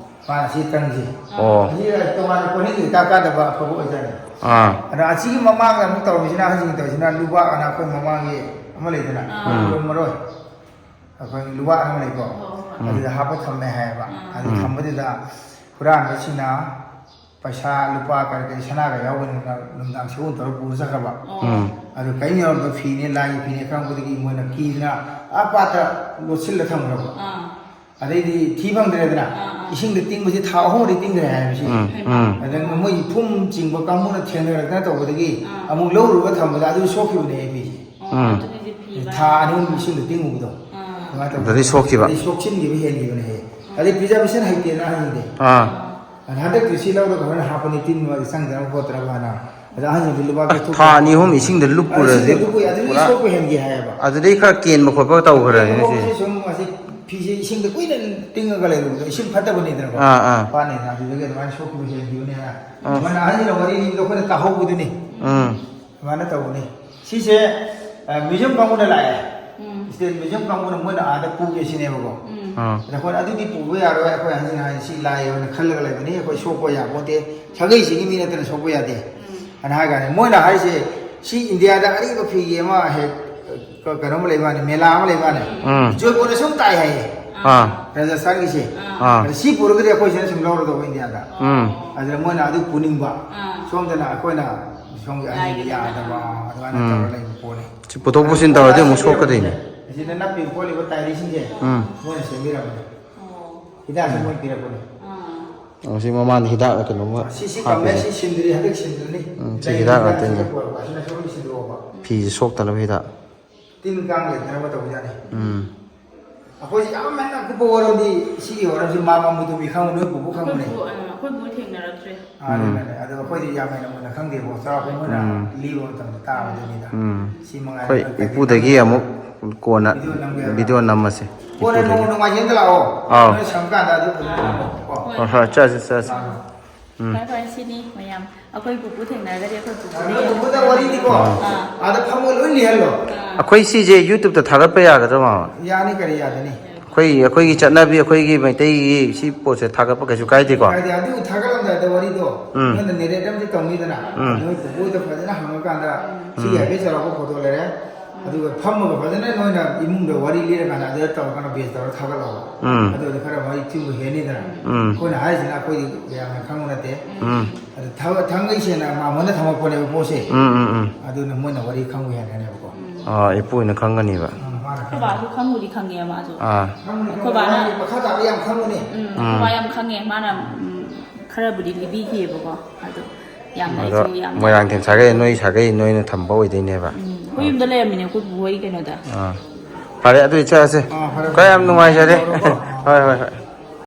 ꯃꯥꯅ ꯁꯤ ꯇꯪꯁꯤ꯫ ꯑꯣ꯫ ꯃꯁꯤ ꯇꯣꯉꯥꯟꯅ ꯀꯣꯟꯍꯦꯟꯗ ꯏꯀꯥ ꯀꯥꯗꯕ ꯑꯐꯕ ꯑꯣꯏꯖꯥꯠꯅꯤ꯫ ꯑꯥ꯫ ꯑꯗ ꯑꯁꯤꯒꯤ ꯃꯃꯥꯡꯗ ꯑꯃꯨꯛ ꯇꯧꯔꯤꯁꯤꯅ, ꯑꯍꯟꯁꯤꯡꯅ ꯇꯧꯔꯤꯁꯤꯅ ꯂꯨꯕꯥꯛ ꯑꯅ ꯑꯩꯈꯣꯏ ꯃꯃꯥꯡꯒꯤ ꯑꯃ ꯂꯩꯗꯅ, ꯃꯔꯣꯏ, ꯑꯩꯈꯣꯏ ꯂꯨꯕꯥꯛ ꯑꯃ ꯂꯩꯀꯣ, ꯑꯗꯨꯗ ꯍꯥꯞꯄ ꯊꯝꯃꯦ ꯍꯥꯏꯌꯦꯕ꯫ ꯑꯗꯨ ꯊꯝꯕꯗꯨꯗ ꯍꯨꯔꯥꯟꯕꯁꯤꯡꯅ ꯄꯩꯁꯥ ꯂꯨꯄꯥ ꯀꯔꯤ ꯀꯔꯤ ꯁꯅꯥꯒ ꯌꯥꯎꯕꯅꯤꯅ ꯅꯨꯡꯗꯥꯡ ꯁꯒꯣꯜ ꯇꯧꯔ ꯄꯨꯔ ꯆꯠꯈ꯭ꯔꯕ꯫ ꯎꯝ꯫ ꯑꯗꯨ ꯀꯔꯤꯝ ꯌꯥꯎꯔꯝꯗꯕ ꯐꯤꯅꯦ, ꯂꯥꯏꯒꯤ ꯐꯤꯅꯦ ꯈꯪꯕꯗꯒꯤ ꯃꯣꯏꯅ ꯀꯤꯗꯅ ꯑꯥ ꯄꯥꯠꯇ ꯂꯣꯠꯁꯤꯜꯂ ꯊꯝꯈ꯭ꯔꯕ꯫ ꯑꯗꯩꯗꯤ ꯊꯤ ꯐꯪꯗ꯭ꯔꯦꯗꯅ꯫ ꯑꯥ, ꯑꯥ꯫ ꯏꯁꯤꯡꯗ ꯇꯤꯡꯕꯁꯤ ꯊꯥ ꯑꯍꯨꯝꯗꯤ ꯇꯤꯡꯈ꯭ꯔꯦ ꯍꯥꯏꯕꯁꯤ꯫ ꯎꯝ, ꯎꯝ꯫ ꯑꯗ ꯃꯣꯏꯒꯤ ꯐꯨꯝ ꯆꯤꯡꯕ ꯀꯥꯡꯕꯨꯅ ꯊꯦꯡꯅꯔꯛꯇꯅ ꯇꯧꯕꯗꯒꯤ ꯑꯥ꯫ ꯑꯃꯨꯛ ꯂꯧꯔꯨꯔꯒ ꯊꯝꯕꯗ ꯑꯗꯨ ꯁꯣꯛꯈꯤꯕꯅꯦ ꯑꯩꯈꯣꯏꯁꯦ꯫ ꯑꯣ, ꯎꯝ꯫ ꯑꯗꯨꯅꯗꯤ ꯐꯤ ꯊꯥ ꯑꯅꯤ ꯑꯍꯨꯝ ꯏꯁꯤꯡꯗ ꯇꯤꯡꯉꯨꯕꯗꯣ꯫ ꯑꯥ꯫ ꯑꯗꯨꯃꯥꯏꯅ ꯇꯧꯕꯗ ꯑꯗꯩ ꯁꯣꯛꯈꯤꯕ꯫ ꯑꯗꯩ ꯁꯣꯛꯆꯤꯟꯈꯤꯕ ꯍꯦꯟꯈꯤꯕꯅꯦ꯫ ꯑꯗꯩ preservation ꯍꯩꯇꯦꯅ ꯑꯍꯟꯗꯤ꯫ ꯑꯥ꯫ ꯑꯗ ꯍꯟꯗꯛꯇꯤ ꯁꯤ ꯂꯧꯔꯒ ꯍꯣꯔꯦꯟ ꯍꯥꯞꯄꯅꯤ, ꯇꯤꯟ ꯃꯣꯏꯗ ꯆꯪꯗꯅꯕ ꯈꯣꯠꯇꯅꯕ ꯍꯥꯏꯅ꯫ ꯑꯗ ꯑꯍꯟꯁꯤꯡꯗꯤ ꯂꯨꯄꯥ ꯑꯁ, ꯀꯩꯊꯣꯛ ꯊꯥ ꯑꯅꯤ ꯑꯍꯨꯝ ꯏꯁꯤꯡꯗ ꯂꯨꯞꯄꯨꯔꯗꯤ ꯏꯁꯤꯡꯗ ꯂꯨꯞꯄꯨꯏ, ꯑꯗꯨꯗꯤ ꯄꯨꯔꯥ ꯁꯣꯛꯄ ꯍꯦꯟꯒꯦ ꯍꯥꯏꯌꯦꯕ꯫ ꯑꯗꯨꯗꯩ ꯈꯔ ꯀꯦꯟꯕ ꯈꯣꯠꯄ ꯇꯧꯈ꯭ꯔꯅꯤ ꯀꯦꯟꯕ ꯁꯤ꯫ ꯈꯣꯠꯄꯁꯦ ꯁꯨꯝ ꯑꯁꯤ ꯐꯤꯁꯦ ꯏꯁꯤꯡꯗ ꯀꯨꯏꯅ ꯇꯤꯡꯉꯒ ꯂꯩꯔꯨꯕꯗꯣ, ꯏꯁꯤꯡ ꯐꯠꯇꯕꯅꯤꯗꯅꯀꯣ꯫ ꯑꯥ, ꯑꯥ꯫ ꯄꯥꯠꯅꯤꯗꯅ, ꯑꯗꯨꯗꯒꯤ ꯑꯗꯨꯃꯥꯏꯅ ꯁꯣꯛꯈꯤꯕ ꯍꯦꯟꯈꯤꯕꯅꯦꯅ꯫ ꯑꯥ꯫ ꯑꯗꯨꯃꯥꯏꯅ ꯑꯍꯟꯁꯤꯅ ꯋꯥꯔꯤ ꯂꯤꯕꯗꯣ ꯑꯩꯈꯣꯏꯅ ꯇꯥꯍꯧꯕꯗꯨꯅꯤ꯫ ꯎꯝ꯫ ꯑꯗꯨꯃꯥꯏꯅ ꯇꯧꯕꯅꯤ꯫ ꯁꯤꯁꯦ, ꯑ, museum ꯀꯥꯡꯕꯨꯅ ꯂꯥꯛꯑꯦ꯫ ꯎꯝ꯫ State museum ꯀꯥꯡꯕꯨꯅ ꯃꯣꯏꯅ ꯑꯥꯗ ꯄꯨꯒꯦ ꯁꯤꯅꯦꯕꯀꯣ꯫ ꯎꯝ꯫ ꯑꯥ꯫ ꯑꯗ ꯑꯩꯈꯣꯏꯅ ꯑꯗꯨꯗꯤ ꯄꯨꯕ ꯌꯥꯔꯣꯏ, ꯑꯩꯈꯣꯏ ꯑꯍꯟꯁꯤꯡꯅ ꯍꯥꯏ ꯁꯤ ꯂꯥꯏ ꯑꯣꯏꯅ ꯈꯜꯂꯒ ꯂꯩꯕꯅꯤ, ꯑꯩꯈꯣꯏ ꯁꯣꯛꯄ ꯌꯥꯄꯣꯟꯇꯦ, ꯁꯥꯒꯩꯁꯤꯒꯤ ꯃꯤ ꯅꯠꯇꯅ ꯁꯣꯛꯄ ꯌꯥꯗꯦ꯫ ꯎꯝ꯫ ꯑꯅ ꯍꯥꯏ ꯀꯥꯟꯗ ꯃꯣꯏꯅ ꯍꯥꯏꯔꯤꯁꯦ, ꯁꯤ ꯏꯟꯗꯤꯌꯥꯗ ꯑꯔꯤꯕ ꯐꯤꯒꯤ ꯑꯃ ꯍꯦꯛ, ꯀ-, ꯀꯩꯅꯣꯝ ꯂꯩꯕ ꯋꯥꯅꯤ, ꯃꯦꯂꯥ ꯑꯃ ꯂꯩꯕ ꯋꯥꯅꯤ꯫ ꯎꯝ꯫ ꯖꯣꯏꯄꯨꯔꯗꯁꯨ ꯑꯃ ꯇꯥꯏ ꯍꯥꯏꯌꯦ꯫ ꯑꯥ꯫ ꯔꯥꯖꯁꯊꯥꯟꯒꯤꯁꯦ꯫ ꯑꯥ꯫ ꯑꯗ ꯁꯤ ꯄꯨꯔꯒꯗꯤ ꯑꯩꯈꯣꯏ ꯁꯤꯅ ꯁꯨꯝ ꯂꯧꯔꯗꯧꯕ ꯏꯟꯗꯤꯌꯥꯗ꯫ ꯎꯝ꯫ ꯑꯗꯨꯅ ꯃꯣꯏꯅ ꯑꯗꯨ ꯄꯨꯅꯤꯡꯕ꯫ ꯑꯥ꯫ ꯁꯣꯝꯗꯅ ꯑꯩꯈꯣꯏꯅ ꯁꯣꯝꯒꯤ ꯑꯍꯟꯒꯤ ꯂꯥꯏꯒꯤ ꯌꯥꯗꯕ, ꯑꯗꯨꯃꯥꯏꯅ ꯎꯝ꯫ ꯇꯧꯔ ꯂꯩꯕ ꯄꯣꯠꯅꯤ꯫ ꯁꯤ ꯄꯨꯊꯣꯛ ꯄꯨꯁꯤꯟ ꯇꯧꯔꯗꯤ ꯑꯃꯨꯛ ꯁꯣꯛꯀꯗꯣꯏꯅꯦ꯫ ꯑꯁꯤꯗ ꯅꯞꯄꯤꯕ ꯈꯣꯠꯂꯤꯕ ꯇꯥꯏꯔꯤꯁꯤꯡꯁꯦ ꯎꯝ꯫ ꯃꯣꯏꯅ ꯁꯦꯝꯕꯤꯔꯝꯕꯅꯤ꯫ ꯑꯣ꯫ ꯍꯤꯗꯥꯛꯁꯨ ꯃꯣꯏ ꯄꯤꯔꯛꯄꯅꯤ꯫ ꯑꯥ꯫ ꯑꯣ, ꯁꯤ ꯃꯃꯥꯡꯗ ꯍꯤꯗꯥꯛ ꯀꯩꯅꯣꯝꯃ ꯁꯤ, ꯁꯤ ꯀꯝꯃꯦ, ꯍꯥꯞꯄꯤꯁꯦ꯫ ꯁꯤ ꯁꯤꯟꯗ꯭ꯔꯤ, ꯍꯟꯗꯛ ꯁꯤꯟꯗ꯭ꯔꯅꯤ꯫ ꯎꯝ, ꯁꯤ ꯂꯩ ꯍꯤꯗꯥꯛ ꯍꯤꯗꯥꯛ ꯉꯥꯛꯇꯅꯤ꯫ ꯁꯤꯗ ꯄꯨꯔꯛꯄ, ꯑꯁꯤꯅ ꯁꯣꯝꯗ ꯁꯤꯟꯗꯣꯛꯑꯕ꯫ ꯎꯝ꯫ ꯐꯤꯁꯦ ꯁꯣꯛꯇꯅꯕ ꯍꯤꯗꯥꯛ꯫ ꯇꯤꯟ ꯀꯥꯡ ꯂꯩꯇꯅꯕ ꯇꯧꯕ ꯌꯥꯅꯤ꯫ ꯎꯝ꯫ ꯑꯩꯈꯣꯏꯁꯦ ꯌꯥꯝ ꯍꯦꯟꯅ ꯑꯀꯨꯞꯄ ꯋꯥꯔꯣꯜꯗꯤ ꯁꯤꯒꯤ ꯋꯥꯔꯣꯜꯁꯤ ꯃꯥ ꯃꯃꯨ ꯇꯨꯝꯕꯤ ꯈꯪꯕ ꯅꯣꯏ ꯄꯨꯕꯨ ꯑꯩꯈꯣꯏ ꯈꯪꯕꯅꯦ꯫ ꯄꯨ-, ꯑ, ꯑꯩꯈꯣꯏ ꯄꯨ ꯊꯦꯡꯅꯔꯛꯇ꯭ꯔꯦ꯫ ꯑꯥ, ꯎꯝ꯫ ꯑꯗꯨꯅꯅꯦ꯫ ꯑꯗꯣ ꯑꯩꯈꯣꯏꯗꯤ ꯌꯥꯝ ꯍꯦꯟꯅ ꯃꯨꯟꯅ ꯈꯪꯗꯦꯕꯀꯣ꯫ ꯆꯥꯎꯔꯥꯛꯄ ꯃꯣꯏꯅ ꯎꯝ꯫ ꯂꯤꯕ ꯃꯇꯝꯗ ꯇꯥꯕꯗꯨꯅꯤꯗ꯫ ꯎꯝ꯫ ꯁꯤ ꯃꯉꯥꯏꯔꯦ ꯑꯩꯈꯣꯏ ꯅꯣꯏ ꯀꯩꯀꯩ ꯏꯄꯨꯗꯒꯤ ꯈꯪꯗꯕ꯫ ꯑꯃꯨꯛ ꯀꯣꯟꯅ ꯚꯤꯗꯤꯑꯣ ꯅꯝꯒꯦ ꯍꯥꯏꯕ꯭ꯔꯥ? ꯚꯤꯗꯤꯑꯣ ꯅꯝꯃꯁꯦ꯫ ꯀꯣꯟꯅ ꯏꯄꯨꯗꯒꯤ꯫ ꯅꯣꯡꯃ ꯅꯣꯡꯃꯥꯏꯖꯤꯡꯗ ꯂꯥꯛꯑꯣ꯫ ꯑꯥꯎ꯫ ꯅꯣꯏ ꯁꯪꯀꯥꯟꯗ ꯑꯗꯨ ꯐꯖꯅ ꯅꯝꯃꯣ, ꯀꯣ꯫ ꯍꯣꯏ, ꯍꯣꯏ, ꯆꯠꯁꯤ, ꯆꯠꯁꯤ꯫ ꯂꯥꯛꯑꯣ꯫ ꯎꯝ꯫ ꯐꯔꯦ, ꯐꯔꯦ, ꯁꯤꯅꯤ ꯃꯌꯥꯝ꯫ ꯑꯩꯈꯣꯏ ꯄꯨꯄꯨ ꯊꯦꯡꯅꯔꯒꯗꯤ ꯑꯩꯈꯣꯏ ꯄꯨꯄꯨꯗꯒꯤ ꯅꯣꯏ ꯄꯨꯄꯨꯗ ꯋꯥꯔꯤꯗꯤꯀꯣ, ꯑꯥ꯫ ꯑꯥꯗ ꯐꯝꯃꯒ ꯂꯣꯏ ꯂꯤꯍꯜꯂꯣ꯫ ꯑꯥ꯫ ꯑꯩꯈꯣꯏ ꯁꯤꯁꯦ YouTube-ꯇ ꯊꯥꯒꯠꯄ ꯌꯥꯒꯗ꯭ꯔꯣ, ꯃꯥꯃ? ꯌꯥꯅꯤ, ꯀꯔꯤ ꯌꯥꯗꯅꯤ? ꯑꯩꯈꯣꯏ, ꯑꯩꯈꯣꯏꯒꯤ ꯆꯠꯅꯕꯤ, ꯑꯩꯈꯣꯏꯒꯤ ꯃꯩꯇꯩꯒꯤ ꯁꯤ ꯄꯣꯠꯁꯦ ꯊꯥꯒꯠꯄ ꯀꯩꯁꯨ ꯀꯥꯏꯗꯦꯀꯣ? ꯀꯥꯏꯗꯦ, ꯑꯗꯨ ꯊꯥꯒꯠꯂꯝꯗꯥꯏꯗ ꯋꯥꯔꯤꯗꯣ ꯎꯝ꯫ ꯅꯣꯏꯅ narrate ꯑꯃꯗꯤ ꯇꯧꯅꯤꯗꯅ, ꯎꯝ꯫ ꯅꯣꯏ ꯄꯨꯄꯨꯗ ꯐꯖꯅ ꯍꯪꯉꯀꯥꯟꯗ, ꯁꯤꯒꯤ ꯎꯝ꯫ ꯍꯥꯏꯐꯦꯠ ꯆꯥꯎꯔꯥꯛꯄ photo ꯂꯩꯔꯦ, ꯑꯗꯨꯒ ꯐꯝꯃꯒ ꯐꯖꯅ ꯅꯣꯏꯅ ꯏꯃꯨꯡꯗ ꯋꯥꯔꯤ ꯂꯤꯔꯀꯥꯟꯗ ꯑꯗꯨꯗ ꯇꯧꯔꯀꯥꯟꯗ base ꯇꯧꯔ ꯊꯥꯒꯠꯂꯛꯑꯣ꯫ ꯎꯝ꯫ ꯑꯗꯨ ꯑꯣꯏꯔꯗꯤ ꯈꯔ ꯃꯔꯤꯛ ꯆꯨꯝꯕ ꯍꯦꯟꯅꯤꯗꯅ꯫ ꯎꯝ꯫ ꯑꯩꯈꯣꯏꯅ ꯍꯥꯏꯔꯤꯁꯤꯅ ꯑꯩꯈꯣꯏꯗꯤ ꯌꯥꯝꯅ ꯈꯪꯕ ꯅꯠꯇꯦ꯫ ꯎꯝ꯫ ꯑꯗꯨ ꯊ-, ꯊꯥꯡꯒꯩ ꯁꯦꯡꯅ ꯃꯥꯃꯣꯟꯅ ꯊꯝꯃꯛꯄꯅꯦꯕ ꯄꯣꯠꯁꯦ꯫ ꯎꯝ, ꯎꯝ, ꯎꯝ꯫ ꯑꯗꯨꯅ ꯃꯣꯏꯅ ꯋꯥꯔꯤ ꯈꯪꯕ ꯍꯦꯟꯒꯅꯦꯕꯀꯣ꯫ ꯑꯥ, ꯏꯄꯨꯅ ꯈꯪꯒꯅꯤꯕ꯫ ꯎꯝ, ꯃꯥꯅ ꯕꯥꯁꯨ ꯈꯪꯕꯨꯗꯤ ꯈꯪꯉꯦ ꯃꯥꯁꯨ꯫ ꯑꯥ ꯑꯩꯈꯣꯏ ꯕꯥꯅ ꯃꯈꯥ ꯇꯥꯕ ꯌꯥꯝ ꯈꯪꯕꯅꯦ꯫ ꯎꯝ ꯑꯩꯈꯣꯏ ꯕꯥ ꯌꯥꯝ ꯈꯪꯉꯦ꯫ ꯃꯥꯅ ꯎꯝ, ꯈꯔꯕꯨꯗꯤ ꯂꯤꯕꯤꯈꯤꯑꯕꯀꯣ꯫ ꯑꯗꯣ ꯌꯥꯝꯅ ꯑꯗꯣ ꯑꯩꯁꯨ ꯌꯥꯝ ꯃꯣꯏꯔꯥꯡꯊꯦꯝ ꯁꯥꯒꯩ ꯅꯣꯏ ꯁꯥꯒꯩ ꯅꯣꯏꯅ ꯊꯝꯕ ꯑꯣꯏꯗꯣꯏꯅꯦꯕ꯫ ꯎꯝ, ꯑꯩꯈꯣꯏ ꯌꯨꯝꯗ ꯂꯩꯔꯝꯃꯤꯅꯦ ꯑꯩꯈꯣꯏ ꯕꯨꯍꯣꯏ ꯀꯩꯅꯣꯗ꯫ ꯑꯥ ꯐꯔꯦ ꯑꯗꯨ ꯏꯆꯠꯂꯁꯦ꯫ ꯑꯥ, ꯐꯔꯦ, ꯑꯩꯈꯣꯏ ꯌꯥꯝ ꯅꯨꯡꯉꯥꯏꯖꯔꯦ꯫ ꯍꯣꯏ ꯍꯣꯏ ꯍꯣꯏ꯫